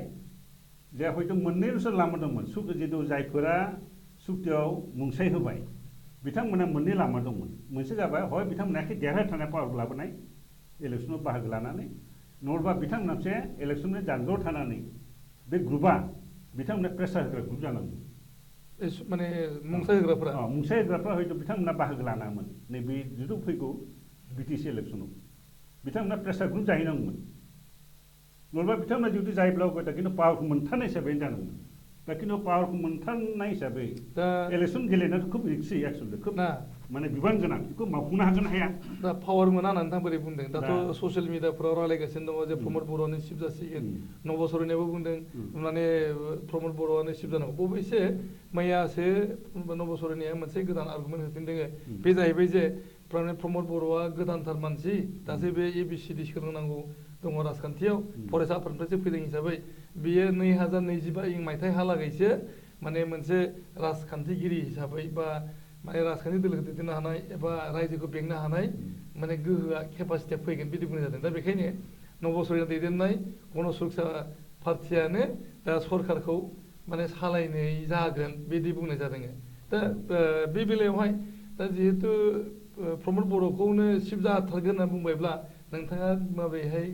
S2: जे हयथ' मोननैल'सो लामा दंमोन जिथु जायफोरा सुक्तियाव मुंसाइ होबाय बिथांमोना मोननै लामा दंमोन। मोनसे जाबाय हय बिथांमोना एखे देरहाथारनाय पावार लाबोनाय इलेक्सनाव बाहागो लानानै नङाबा बिथांमोना मोनसे इलेक्सननि जानगाराव थानानै बे ग्रुपआ बिथांमोना प्रेसार होग्रा ग्रुप जानांगौ।
S1: माने मुंसाइ होग्राफोरा
S2: मुंसाइ होग्राफ्रा हयथ' बिथांमोना बाहागो लानाङामोन नैबे जिथु फैगौ बिटिसि इलेक्सनाव बिथांमोना प्रेसार ग्रुप जाहैनांगौमोन नङाबा बिथांमोना जुदि जायोब्ला हयथ' खिन्थु पावारखौ मोनथारनाय हिसाबै जानांगौमोन दा खिन्थु पावारखौ मोनथारनाय हिसाबै इलेक्सन गेलेनायाथ' खोब रिक्सि एक्सुवेलि खोब माने बिबान गोनां बेखौ मावफुंनो हागोन हाया
S1: दा पावार मोना होननानै नोंथाङा बोरै बुंदों दाथ' ससियेल मिडियाफोराव रायलायगासिनो दङ जे प्रमद बर'आनो चिफ जासिगोन नबसरनियाबो बुंदों माने प्रमद बर'आनो चिफ जानांगौ बबेसे मैयासो नबसरनिया मोनसे गोदान आर्गुमेन्ट होफिनदों बे जाहैबाय जे प्रमद बर'आ गोदानथार मानसि दासो बे ABCD सोलोंनांगौ दङ राजखान्थियाव फरायसा आफादनिफ्रायसो फैदों हिसाबै बियो 2025 मायथाइहालागैसो माने मोनसे राजखान्थिगिरि हिसाबै बा माने राजखान्थि दोलोखौ दैदेननो हानाय एबा रायजोखौ बेंनो हानाय माने गोहोआ केपासिटिया फैगोन बिदि बुंनाय जादों दा बेखायनो नबसरिया दैदेननाय गण सुरक्षा पार्टियानो दा सरकारखौ माने सालायनाय जागोन बिदि बुंनाय जादों दा बे बेलायावहाय दा जिहेतु प्रमद बर'खौनो चिफ जाथारगोन होनना बुंबायब्ला नोंथाङा माबोरैहाय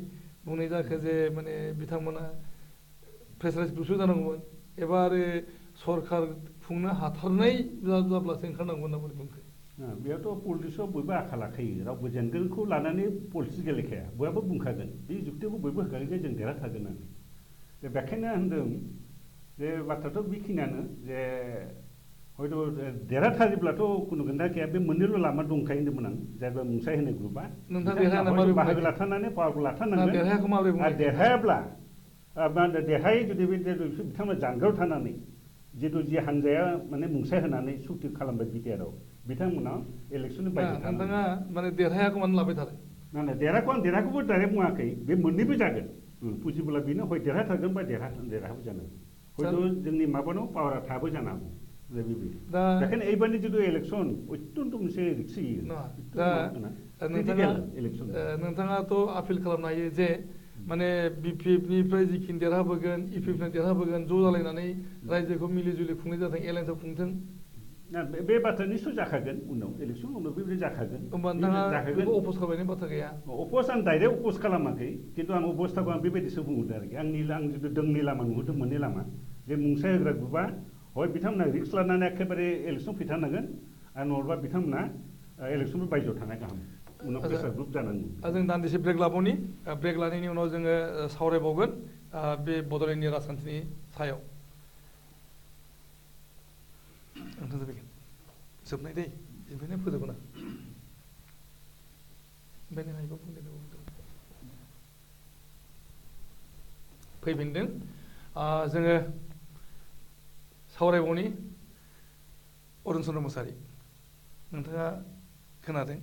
S1: बुंनाय जाखो जे माने बिथांमोना प्रेसाराइज ग्रुपसो जानांगौमोन एबा आरो सरकार खुंनो हाथारनाय जाब्लासो ओंखारनांगौ होनना बुंनो बुंखो
S2: बेयावथ' पलिटिक्सआव बयबो आखा लाखायो रावबो जेनगोनखौ लानानै पलिटिक्स गेलेखाया बयहाबो बुंखागोन बे जुक्तिखौ बयबो होखागोन जे जों देरहाथारगोन होननानै दा बेखायनो होनदों जे बाथ्राथ' बेखिनियानो जे हयथ' देरहाथारोब्लाथ' खुनु खोथा गैया बे मोननैल' लामा दंखायो होन्दोंमोन आं जायबा मुंसाइ होनाय ग्रुपआ बाहागो लाथारनानै पावारखौ लाथारनांगोन आरो देरहायाब्ला देरहायै जुदि बिथांमोना जानगाराव थानानै जितु जि हानजाया माने मुंसाइ होनानै सुक्ति खालामबाय बिटिआरआव बिथांमोना इलेक्सननि बायजोआव
S1: नोंथाङा माने देरहायाखौ मानो लाबाय थादों
S2: ना देरहाखौबो डाइरेक्ट बुङाखै बे मोननैबो जागोन बुजिब्ला बेनो हय देरहाथारगोन बा देरहाबो जानो हागौ हयथ' जोंनि माबानाव पावारा थाबो जानो हागौ बेखायनो এইবাरनि जितु इलेक्सन अत्यन्त मोनसे रिक्सि
S1: नोंथाङाथ' आपिल खालामनो हायो जे माने BPFनिफ्राय जिखिनि देरहाबोगोन EPFनिफ्राय देरहाबोगोन ज' जालायनानै रायजोखौ मिलिजुलि खुंनाय जाथों एलायन्सआव खुंथों
S2: बे बाथ्राया निस्सय जाखागोन उनाव इलेक्सन उनाव बेबायदि जाखागोन
S1: होमबा नोंथाङा बेखौ अप'ज खालामनायनि बाथ्रा गैया
S2: अप'ज आं डाइरेक्ट अप'ज खालामाखै खिन्थु आं अबस्थाखौ आं बेबायदिसो बुंहरदों आरोखि आं जितु दोंनै लामा नुहुरदों मोननै लामा जे मुंसाइ होग्रा ग्रुपआ हय बिथांमोना रिक्स लानानै एखेबारे इलेक्सन फैथारनांगोन आरो नङाबा बिथांमोना इलेक्सननि बायजोआव थानाय गाहाम उनाव प्रेसार ग्रुप जानांगौ
S1: जों दान्दिसे ब्रेक लाबावनि ब्रेक लानायनि उनाव जोङो सावरायबावगोन बे बड'लेण्डनि राजखान्थिनि सायाव जोबनाय दै बेनिफ्रायनो फोजोबगोन फैफिनदों जोङो सावरायबावनि अरुण चन्द्र मोसाहारि नोंथाङा खोनादों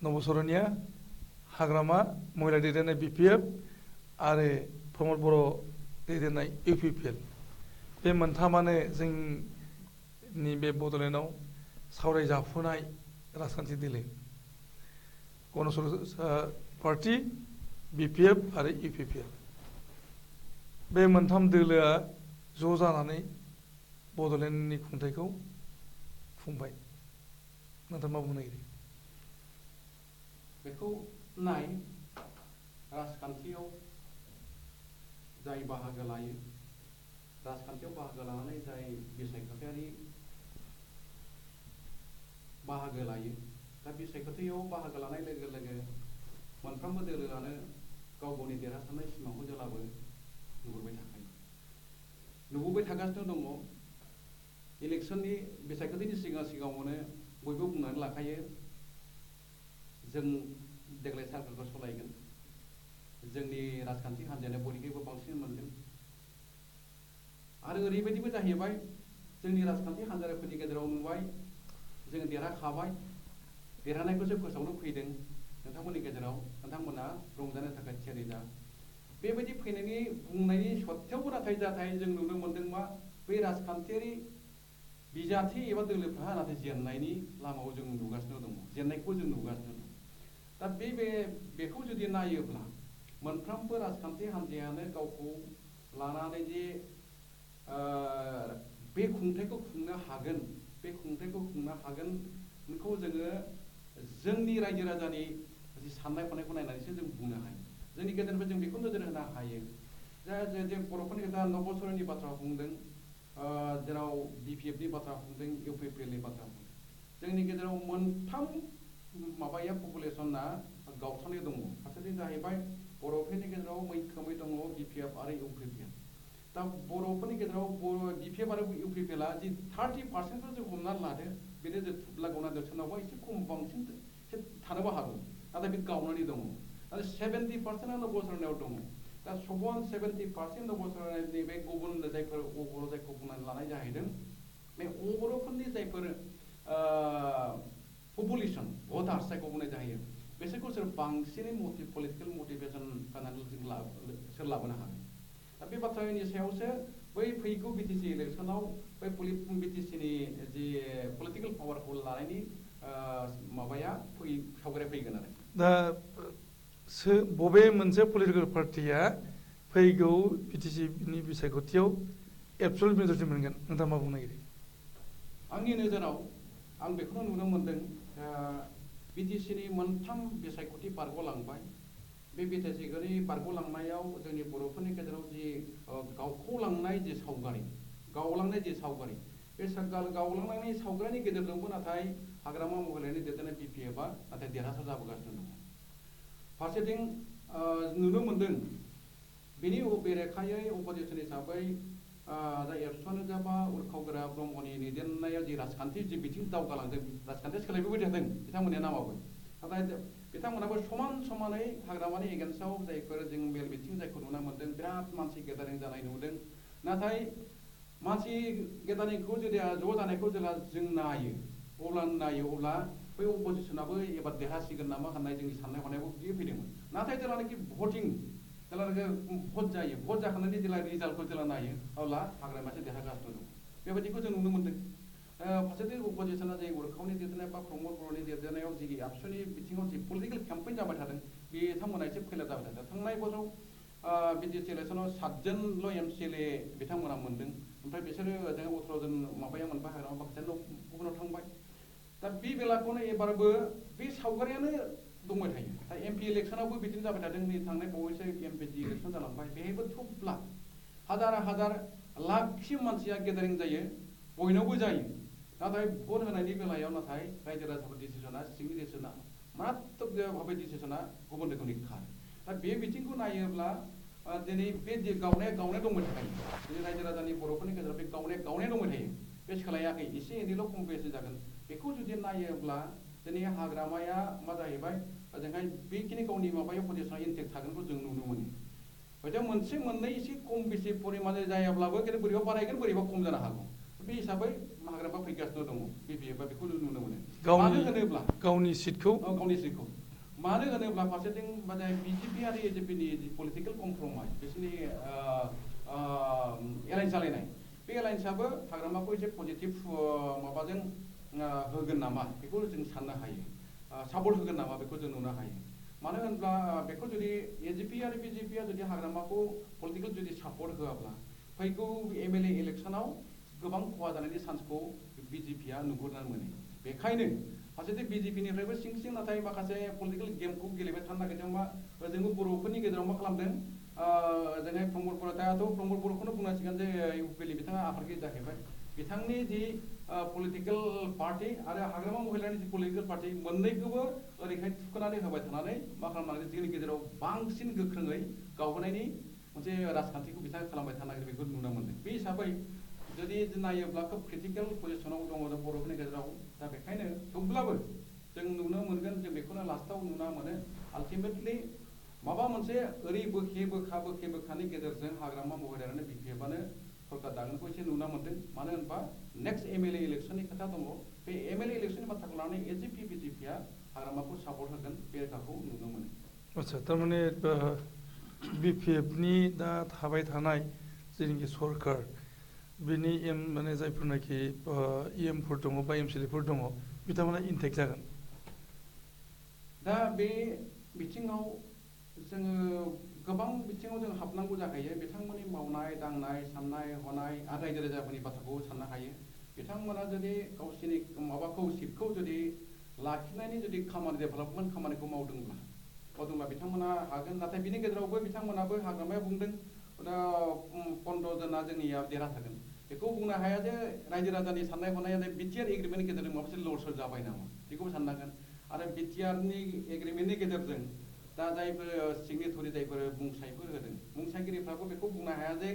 S1: नबसरनिया हाग्रामा महिला दैदेननाय BPF आरो प्रमद बर' दैदेननाय UPPL बे मोनथामानो जोंनि बे बड'लेण्डआव सावरायजाफुनाय राजखान्थि दोलो गण सुरक्षा पार्टी BPF आरो UPPL बे मोनथाम दोलोआ ज' जानानै बड'लेण्डनि खुंथायखौ खुंबाय नोंथाङा मा बुंनो नागिरो
S3: बेखौ नाय राजखान्थियाव जाय बाहागो लायो राजखान्थियाव बाहागो लानानै जाय बिसायख'थियारि बाहागो लायो दा बिसायख'थियाव बाहागो लानाय लोगो लोगो मोनफ्रोमबो दोलोआनो गाव गावनि देरहासारनाय सिमांखौ जेब्लाबो नुबोबाय थागासिनो दङ इलेक्सननि बिसायख'थिनि सिगाङावनो बयबो बुंनानै लाखायो जों देग्लाय सारकारखौ सालायगोन जोंनि राजखान्थि हान्जायानो बयनिख्रुइबो बांसिन मोनगोन आरो ओरैबायदिबो जाहैबाय जोंनि राजखान्थि हान्जाफोरनि गेजेराव नुबाय जों देरहाखाबाय देरहानायखौसो फोसावनो फैदों नोंथांमोननि गेजेराव नोंथांमोना रंजानो थाखाय थियारि जा बेबायदि फैनायनि बुंनायनि सत्तेयावबो नाथाय जों नुनो मोन्दों मा बै राजखान्थियारि बिजाथि एबा दोलोफ्रा नाथाय जेननायनि लामायाव जों नुगासिनो दङ जेननायखौ जों नुगासिनो दं दा बेखौ जुदि नायोब्ला मोनफ्रोमबो राजखान्थि हान्जायानो गावखौ लानानै जे बे खुंथायखौ खुंनो हागोन बेखौ जोङो जोंनि रायजो राजानि जि साननाय हनायखौ नायनानैसो जों बुंनो हायो जोंनि गेजेरनिफ्राय जों बेखौ नोजोर होनो हायो जे बर'फोरनि खोथा नबसरनि बाथ्रा बुंदों जेराव BPFनि बाथ्रा बुंदों UPPLनि बाथ्रा बुंदों जोंनि गेजेराव मोनथाम माबाया पपुलेसना गावस्रानाय दङ फारसेथिं जाहैबाय बर'फोरनि गेजेराव मैखोमै दङ BPF आरो UPPL दा बर'फोरनि गेजेराव BPF आरो UPPLआ जि 30% जों हमनानै लादो बेनो जों थुब्ला गावना सोरनावबा एसे खम बांसिन एसे थानोबो हागौ नाथाय बे गावनानै दङ आरो 70%आनो बोसोरनायाव दङ दा 70% बोसोरनाय नैबे गुबुन जायफोर अबर' जायखौ बुंनानै लानाय जाहैदों बे अबर'फोरनि जायफोर पपुलेसन भटार्स जायखौ बुंनाय जाहैयो बिसोरखौ सोर बांसिनै पलिटिकेल मटिभेसन होनानै जों सोर लाबोनो हागोन दा बे बाथ्रानि सायावसो बै फैगौ BTC इलेक्सनाव बै BTCनि जि पलिटिकेल पावारखौ लानायनि माबाया सावगारिया फैगोन आरो
S1: दा बबे मोनसे पलिटिकेल पार्टिया फैगौ BTCनि बिसायख'थियाव एबसुलेट मेजरिटि मोनगोन नोंथाङा मा बुंनो नागिरो
S3: आंनि नोजोराव आं बेखौनो नुनो मोनदों BTCनि मोनथाम बिसायख'थि बारग'लांबाय बे BTCनि बारग'लांनायाव जोंनि बर'फोरनि गेजेराव जि गावखौलांनाय जि सावगारि गावलांनाय जि सावगारि बे गावलांनायनि सावगारिनि गेजेरजोंबो नाथाय हाग्रामा महिलानि दैदेननाय BPFआ नाथाय देरहासार जाबोगासिनो दङ फारसेथिं नुनो मोनदों बेनि बेरेखायै अपोजिसन हिसाबै दा एबसुआनो जाबा उरखावगोरा ब्रह्मनि दैदेननायाव जि राजखान्थि जि बिथिं दावगालांदों राजखान्थिया सोलायबोबाय थादों बिथांमोननि नामाबो नाथाय बिथांमोनाबो समानै हाग्रामानि एगेन्स्टआव जायफोर जों मेल बिथिं जायखौ नुनो मोनदों बिराद मानसि गेदारिं जानाय नुदों नाथाय मानसि गेदारिंखौ जुदि ज' जानायखौ जेब्ला जों अब्ला बै अपोजिसनाबो एबार देरहासिगोन नामा होननाय जोंनि साननाय हनायाबो बियो फैदोंमोन नाथाय जेब्लानाखि भटिं जेब्लानाखि भट जायो भट जाखांनानै जेब्ला रिजाल्टखौ जेब्ला नायो अब्ला हाग्रामायासो देरहागासिनो दं बेबायदिखौ जों नुनो मोनदों फारसेथिं अपोजिसना जि उरखावनि दैदेननाय बा प्रमद बर'नि दैदेननायाव जि आबसुनि बिथिङाव जि पलिटिकेल केम्पेइन जाबाय थादों बिथांमोना एसे फेलार जाबाय थादों थांनाय बोसोराव BTC इलेक्सनाव 7जनल' MCLA बिथांमोना मोनदों ओमफ्राय बिसोरो जों 18 जन माबाया मोनबाय हाग्रामा माखासे गुबुनाव थांबाय दा बे बेलाखौनो एबारबो बे सावगारियानो दंबाय थायो दा MP इलेक्सनावबो बिदिनो जाबाय थादों नै थांनाय बावैसो MPD इलेक्सन जालांबाय बेहायबो थुब्ला हाजार लाखसि मानसिया गेदारिं जायो बयनावबो जायो नाथाय भट होनायनि बेलायाव नाथाय रायजो राजाफोर डिसिसना सिंनि डिसिसना मारात्मक भाबै डिसिसना गुबुन रोखोमनि खारो दा बे बिथिंखौ नायोब्ला दिनै बे गावनाया दंबाय थायो दिनै रायजो राजानि बर'फोरनि गेजेराव बे गावनाया दंबाय थायो बे सोलायाखै एसे एनैल' खम बेसे जागोन बेखौ जुदि नायोब्ला दिनै हाग्रामाया मा जाहैबाय ओजोंहाय बेखिनि गावनि माबायाव पजिसना इन्टेक्ट थागोनखौ जों नुनो मोनो हयथ' मोनसे मोननै एसे खम बेसे परिमाणे जायाब्लाबो खिन्थु बोरैबा बारायगोन बोरैबा खम जानो हागौ बे हिसाबै हाग्रामा फैगासिनो दङ BPFआ बेखौ नुनो मोनो मानो होनोब्ला गावनि सिटखौ मानो होनोब्ला फारसेथिं माने BJP आरो AJPनि जि पलिटिकेल कमप्रमाइज बिसोरनि एलायन्स जालायनाय बे एलायन्सआबो हाग्रामाखौ एसे पजिटिभ माबाजों होगोन नामा बेखौ जों साननो हायो सापर्ट होगोन नामा बेखौ जों नुनो हायो मानो होनब्ला बेखौ जुदि AJP आरो BJPआ जुदि हाग्रामाखौ पलिटिकेल जुदि सापर्ट होआब्ला फैगौ MLA इलेक्सनाव गोबां खहा जानायनि चान्सखौ BJPआ नुहुरनानै मोनो बेखायनो फारसेथिं BJPनिफ्रायबो सिं नाथाय माखासे पलिटिकेल गेमखौ गेलेबाय थानो नागिरदों मा जोंबो बर'फोरनि गेजेराव मा खालामदों जोंहाय प्रमद बर' दाथ' प्रमद बर'खौनो बुंनांसिगोन जे UPPLनि बिथाङा आफादगिरि जाहैबाय बिथांनि जि पलिटिकेल पार्टि आरो हाग्रामा महिलानि जि पलिटिकेल पार्टि मोननैखौबो ओरैहाय थुखोनानै होबाय थानानै मा खालामनानै जोंनि गेजेराव बांसिन गोख्रोङै गावहोनायनि मोनसे राजखान्थिखौ बिथाङा खालामबाय थानो नागिरो बेखौ नुनो मोनदों बे हिसाबै जुदि नायोब्ला खोब क्रिटिकेल पजिसनाव दङ बर'फोरनि गेजेराव दा बेखायनो थेवब्लाबो जों नुनो मोनगोन जों बेखौनो लास्टाव नुनो मोनो आल्टिमेटलि माबा मोनसे ओरै बोखानि गेजेरजों हाग्रामा महिलायानो BPFआनो सरकार दागोनखौ एसे नुनो मोनदों मानो होनबा नेक्स्ट MLA इलेक्सननि खोथा दङ बे MLA इलेक्सननि बाथ्राखौ लानानै AJP BJPआ हाग्रामाखौ सापर्ट होगोन बे रोखाखौ नुनो मोनो
S1: आच्छा थारमाने BPFनि दा थाबाय थानाय जेनाखि सरकार बिनि माने जायफोरनाखि EMफोर दङ बा MCLAफोर दङ बिथांमोना इन्टेक्ट जागोन
S3: दा बे बिथिङाव जोङो गोबां बिथिङाव जों हाबनांगौ जाखायो बिथांमोननि मावनाय दांनाय साननाय हनाय आरो रायजो राजाफोरनि बाथ्राखौ साननो हायो बिथांमोना जुदि गावसोरनि माबाखौ सिटखौ जुदि लाखिनायनि जुदि खामानि डेभेलपमेन्ट खामानिखौ मावदोंब्ला बिथांमोना हागोन नाथाय बिनि गेजेरावबो बिथांमोनाबो हाग्रामाया बुंदों दा 15 जना जोंनिया देरहाथारगोन बेखौ बुंनो हाया जे रायजो राजानि साननाय हनाया जे बिटिआर एग्रिमेन्टनि गेजेरजों माबा मोनसे लर सर जाबाय नामा बेखौबो साननांगोन आरो बिटिआरनि एग्रिमेन्टनि गेजेरजों दा जायफोर सिगनेटरि जायफोर बुंसाइफोर होदों बुंसाइगिरिफ्राबो बेखौ बुंनो हाया जे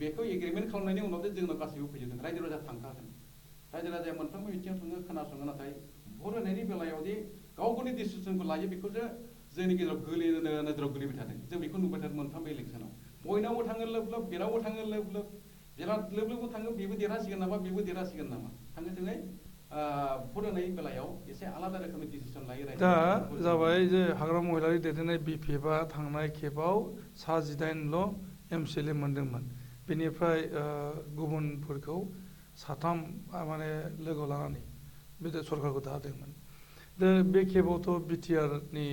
S3: बेखौ एग्रिमेन्ट खालामनायनि उनाव जे जोंनाव गासैबो फैजोबदों रायजो राजा थांखागोन रायजो राजाया मोनफ्रोमबो बिथिङाव थाङो खोनासङो नाथाय भट होनायनि बेलायाव दि गाव गावनि डिसिसनखौ लायो बेखौसो जोंनि गेजेराव नोजोराव गोलैबाय थादों जों बेखौ नुबाय थादों मोनफ्रोमबो इलेक्सनाव बयनावबो थाङो लोब लोब बेनावबो थाङो लोब लोब जेला लोब लोबबो थाङो बेबो देरहासिगोन नामा बेबो देरहासिगोन नामा थाङो थोङै भट होनाय बेलायाव एसे आलादा रोखोमनि डिसिसन लायो
S1: दा जाबाय जे हाग्रामा महिलारि दैदेननाय बिपिएफआ थांनाय खेबाव सा 18ल' एमसिएलए मोनदोंमोन बेनिफ्राय गुबुनफोरखौ 3 माने लोगो लानानै बे सरकारखौ दादोंमोन दा बे खेबावथ' बिटिआरनि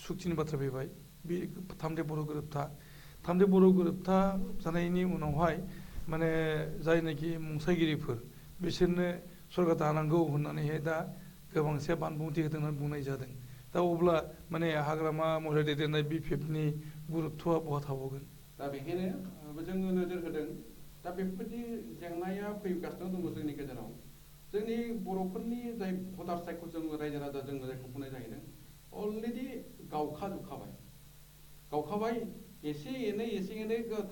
S1: सुक्तिनि बाथ्रा फैबाय बे थामथि बर' गोरोबथा जानायनि उनावहाय माने जायनाखि मुंसाइगिरिफोर बिसोरनो सरकार दानांगौ होननानैहाय दा गोबांसे बानबुंथि होदों होननानै बुंनाय जादों दा अब्ला माने हाग्रामा महिलारि दैदेननाय बिपिएफनि गुरुत्वआ बहा थाबावगोन
S3: दा बेखायनो जोङो नोजोर होदों दा बेफोरबायदि जेंनाया फैगासिनो दङ जोंनि गेजेराव जोंनि बर'फोरनि जाय भटार सायख' जों रायजो राजा जों जायखौ बुंनाय जाहैदों अलरेडि गावखाबाय एसे एनै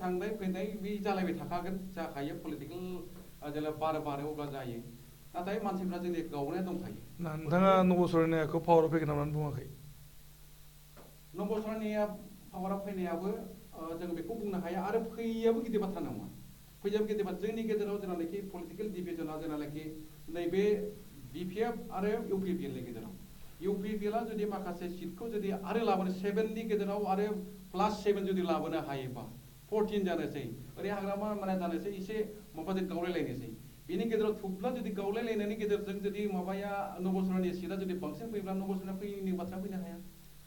S3: थांनाय फैनाय बे जालायबाय थाखागोन जाखायो पलिटिकेल जेला बारो अब्ला जायो नाथाय मानसिफ्रा जोंनि गावनाया दंखायो
S1: नोंथाङा नबसरनायाखौ पावाराव फैगोन होननानै बुङाखै
S3: नबसरनाया पावाराव फैनायाबो जों बेखौ बुंनो हाया आरो फैयाबो गिदिर बाथ्रा नङा फैयाबो गिदिर बाथ्रा जोंनि गेजेराव जेनाखि पलिटिकेल डिभिजना जेनाखि नैबे बिपिएफ आरो इउपिपिएलनि गेजेराव इउपिपिएलआ जुदि माखासे सिटखौ जुदि आरो लाबोनो 7नि गेजेराव आरो +7 जुदि लाबोनो हायोबा 14 जानोसै ओरै हाग्रामा माने जानोसै एसे माबाजों गावलायलायनोसै बेनि गेजेराव थुब्ला जुदि गावलायलायनायनि गेजेरजों जुदि माबाया नबसरनि सिटआ जुदि बांसिन फैब्ला नबसरना फैयैनि बाथ्रा फैनो हाया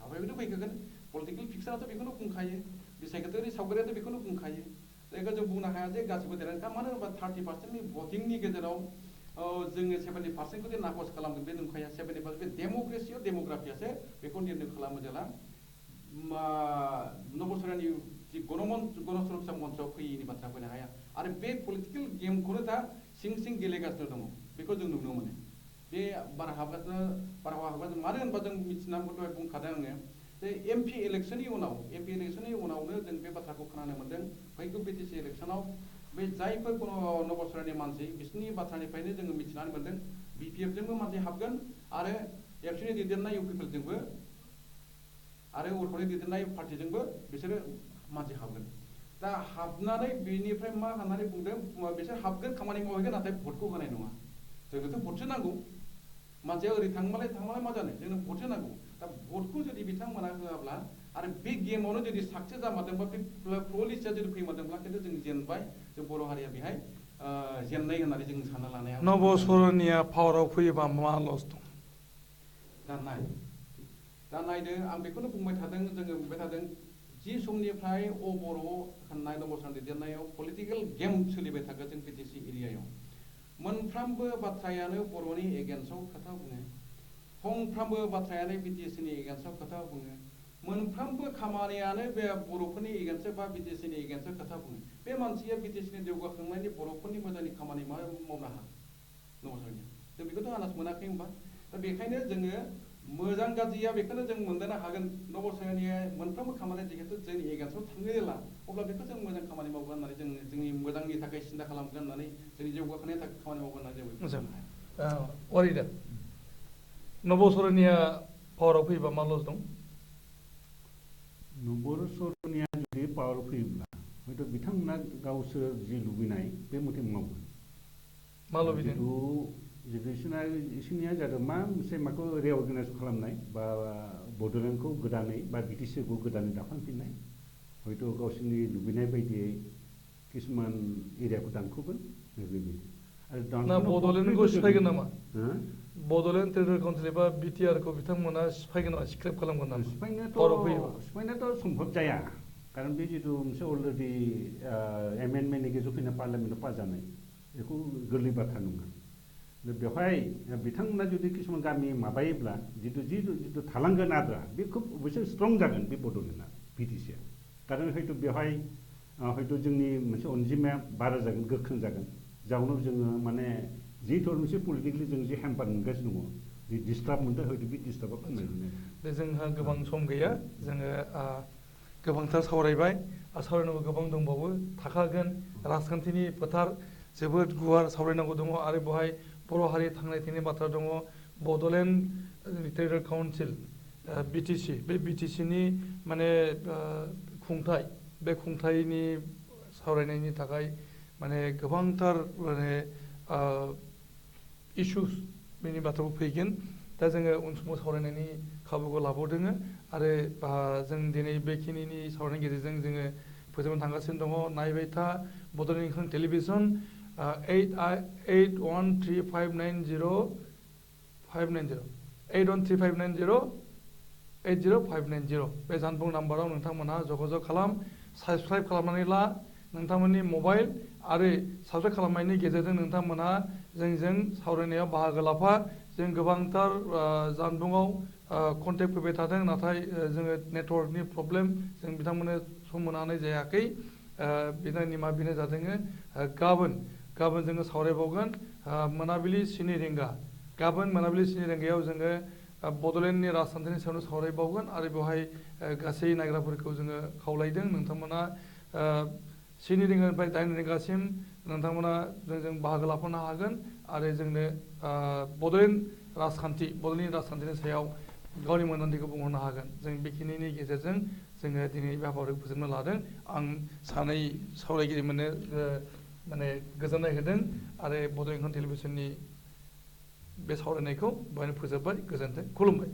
S3: हाबायबोथ' फैखागोन पलिटिकेल फिक्साराथ' बेखौनो बुंखायो बिसायख'थियारि सावगारियाथ' बेखौनो बुंखायो जायखौ जों बुंनो हाया जे गासिबो देरहागोन मानो होनोबा 30%नि भटिंनि गेजेराव जोङो 70%खौ जे नाकस खालामगोन बे नंखाया 70% बे डेम'क्रेसियाव डेम'ग्राफियासो बेखौ निर्णय खालामो जेला नबसरनि जि गणसुरक्षा मन्चआव फैयैनि बाथ्रा फैनो हाया आरो बे पलिटिकेल गेमखौनो दा सिं गेलेगासिनो दङ बेखौ जों नुनो मोनो बे बारहावा हाबगासिनो मानो होनबा जों मिथिनानै दहाय बुंखादों आङो जे एमपि इलेक्सननि उनावनो जों बे बाथ्राखौ खोनानो मोन्दों फैगौ बिटिसि इलेक्सनाव बे जायफोर नबसरनि मानसि बिसोरनि बाथ्रानिफ्रायनो जोङो मिथिनानै मोन्दों बिपिएफजोंबो मानसि हाबगोन आरो एबसुनि दैदेननाय इउपिपिएलजोंबो आरो उल्थानि दैदेननाय पार्टिजोंबो बिसोरो मानसि हाबगोन दा हाबनानै बेनिफ्राय मा होननानै बुंदों बिसोर हाबगोन खामानि मावहैगोन नाथाय भटखौ होनाय नङा जोंनोथ' भटसो नांगौ मानसिया ओरै थांबालाय मा जानो जोंनो भटसो नांगौ दा भटखौ जुदि बिथांमोना होआब्ला आरो बे गेमावनो जुदि साक्सेस जामारदोंबा बे पलिसिया जुदि फैमारदोंब्ला खिन्थु जों जेनबाय जों बर' हारिया बेहाय जेननाय होननानै जों सानना लानाया
S1: नबसरनिया पावाराव फैयोबा मा लस दं
S3: दा नायदो आं बेखौनो बुंबाय थादों जोङो बुंबाय थादों जि समनिफ्राय बर' होननाय नबसर दैदेननायाव पलिटिकेल गेम सोलिबाय थागोन जों बिटिसि एरियायाव मोनफ्रोमबो बाथ्रायानो बर'नि एगेन्स्टआव खोथा बुङो फंफ्रोमबो बाथ्रायानो बिटिसिनि एगेन्स्टआव खोथा बुङो मोनफ्रोमबो खामानियानो बे बर'फोरनि एगेन्स्टआव बा बिटिसिनि एगेन्स्टआव खोथा बुङो बे मानसिया बिटिसिनि जौगाखांनायनि बर'फोरनि मोजांनि खामानि मावनो हाया नबसरनिया जों बेखौथ' आन्दाज मोनाखै होनबा दा बेखायनो जोङो मोजां गाज्रिया बेखौनो जों मोनदांनो हागोन नबसरनिया मोनफ्रोमबो खामानिया जिहेतु जोंनि एगेन्स्टआव थाङो जेला अब्ला बेखौ जों मोजां खामानि मावगोन होननानै जों जोंनि मोजांनि थाखाय सिन्था खालामगोन होननानै जोंनि जौगाखांनायनि थाखाय खामानि मावगोन होननानै जों बेखौ बुंनो हाया
S1: अरिदा नबसरनिया पावाराव फैयोबा मा लस दं
S2: नबसरनिया जुदि पावाराव फैयोब्ला हयथ' बिथांमोना गावसोर जि लुबैनाय बे मथे मावगोन
S1: मा लुबैदों
S2: जितु इसोरनिया जादों मा मोनसे माखौ रिअर्गानाइज खालामनाय बा बड'लेण्डखौ गोदानै बा बिटिसिखौ गोदानै दाफामफिननाय हयथ' गावसोरनि लुबैनाय बायदियै किसुमान एरियाखौ दानख'गोन बेबायदि
S1: आरो बड'लेण्डखौ सिफायगोन नामा बड'लेण्ड टेरिटरियेल काउन्सिल एबा बिटिआरखौ बिथांमोना सिफायगोन नामा स्क्रेप खालामगोन नामा
S2: सिफायनायाथ' सम्भब जाया कारन बे जितु मोनसे अलरेडि एमेन्डमेन्टनि गेजेराव फैना पार्लियामेन्टआव पास जानाय बेखौ गोरलै बाथ्रा नङा बेवहाय बिथांमोना जुदि किसुमान गामि माबायोब्ला जितु थालांगोन आद्रा बे खुब अबयसे स्ट्रं जागोन बे बड'लेण्डआ बिटिसिआ कारन हयथ' बेवहाय हयथ' जोंनि मोनसे अनजिमाया बारा जागोन गोख्रों जागोन जाउनाव जोङो माने जिहेतु मोनसे पलिटिकेलि जों जे हेम्पार मोनगासिनो दङ जि डिस्टार्ब मोनदों हयथ' बे डिस्टार्बा खमायलांनो
S1: दा जोंहा गोबां सम गैया जोङो गोबांथार सावरायबाय आरो सावरायनांगौ गोबां दंबावो थाखागोन राजखान्थिनि फोथार जोबोद गुवार सावरायनांगौ दङ आरो बेवहाय बर' हारि थांनाय थैनाय बाथ्रा दङ बड'लेण्ड टेरिटरियेल काउन्सिल बिटिसि बे बिटिसिनि माने खुंथाय बे खुंथायनि सावरायनायनि थाखाय माने गोबांथार माने इसुस बेनि बाथ्राबो फैगोन दा जोङो उन समाव सावरायनायनि खाबुखौ लाबावदों आरो जों दिनै बेखिनिनि सावरायनायनि गेजेरजों जोङो फोजोबनो थांगासिनो दङ नायबाय था बड'लेण्ड इंखं टेलिभिसन 813590 बे जानबुं नाम्बाराव नोंथांमोनहा जगाजग खालाम साबस्क्राइब खालामनानै ला नोंथांमोननि मबाइल आरो साबस्क्राइब खालामनायनि गेजेरजों नोंथांमोनहा जोंजों सावरायनायाव बाहागो लाफा जों गोबांथार जानबुङाव कन्टेक्ट फैबाय थादों नाथाय जोङो नेटवर्कनि प्रब्लेम जों बिथांमोननो सम होनो हानाय जायाखै बिनि निमाहा बिनाय जादों गाबोन जोङो सावरायबावगोन मोनाबिलि 7 रिंगा गाबोन मोनाबिलि 7 रिंगायाव जोङो बड'लेण्डनि राजखान्थिनि सायावनो सावरायबावगोन आरो बेवहाय गासै नायग्राफोरखौ जोङो खावलायदों नोंथांमोना 7 रिंगानिफ्राय 8 रिंगासिम नोंथांमोना जोंजों बाहागो लाफानो हागोन आरो जोंनो बड'लेण्ड राजखान्थिनि सायाव गावनि मोन्दांथिखौ बुंहरनो हागोन जों बेखिनिनि गेजेरजों जोङो दिनै बे हाबाफारिखौ फोजोबनो लादों आं सानै सावरायगिरिमोननो माने गोजोननाय होदों आरो बड'लेण्ड इंखं टेलिभिसननि बे सावरायनायखौ बेवहायनो फोजोबबाय गोजोन्थों खुलुमबाय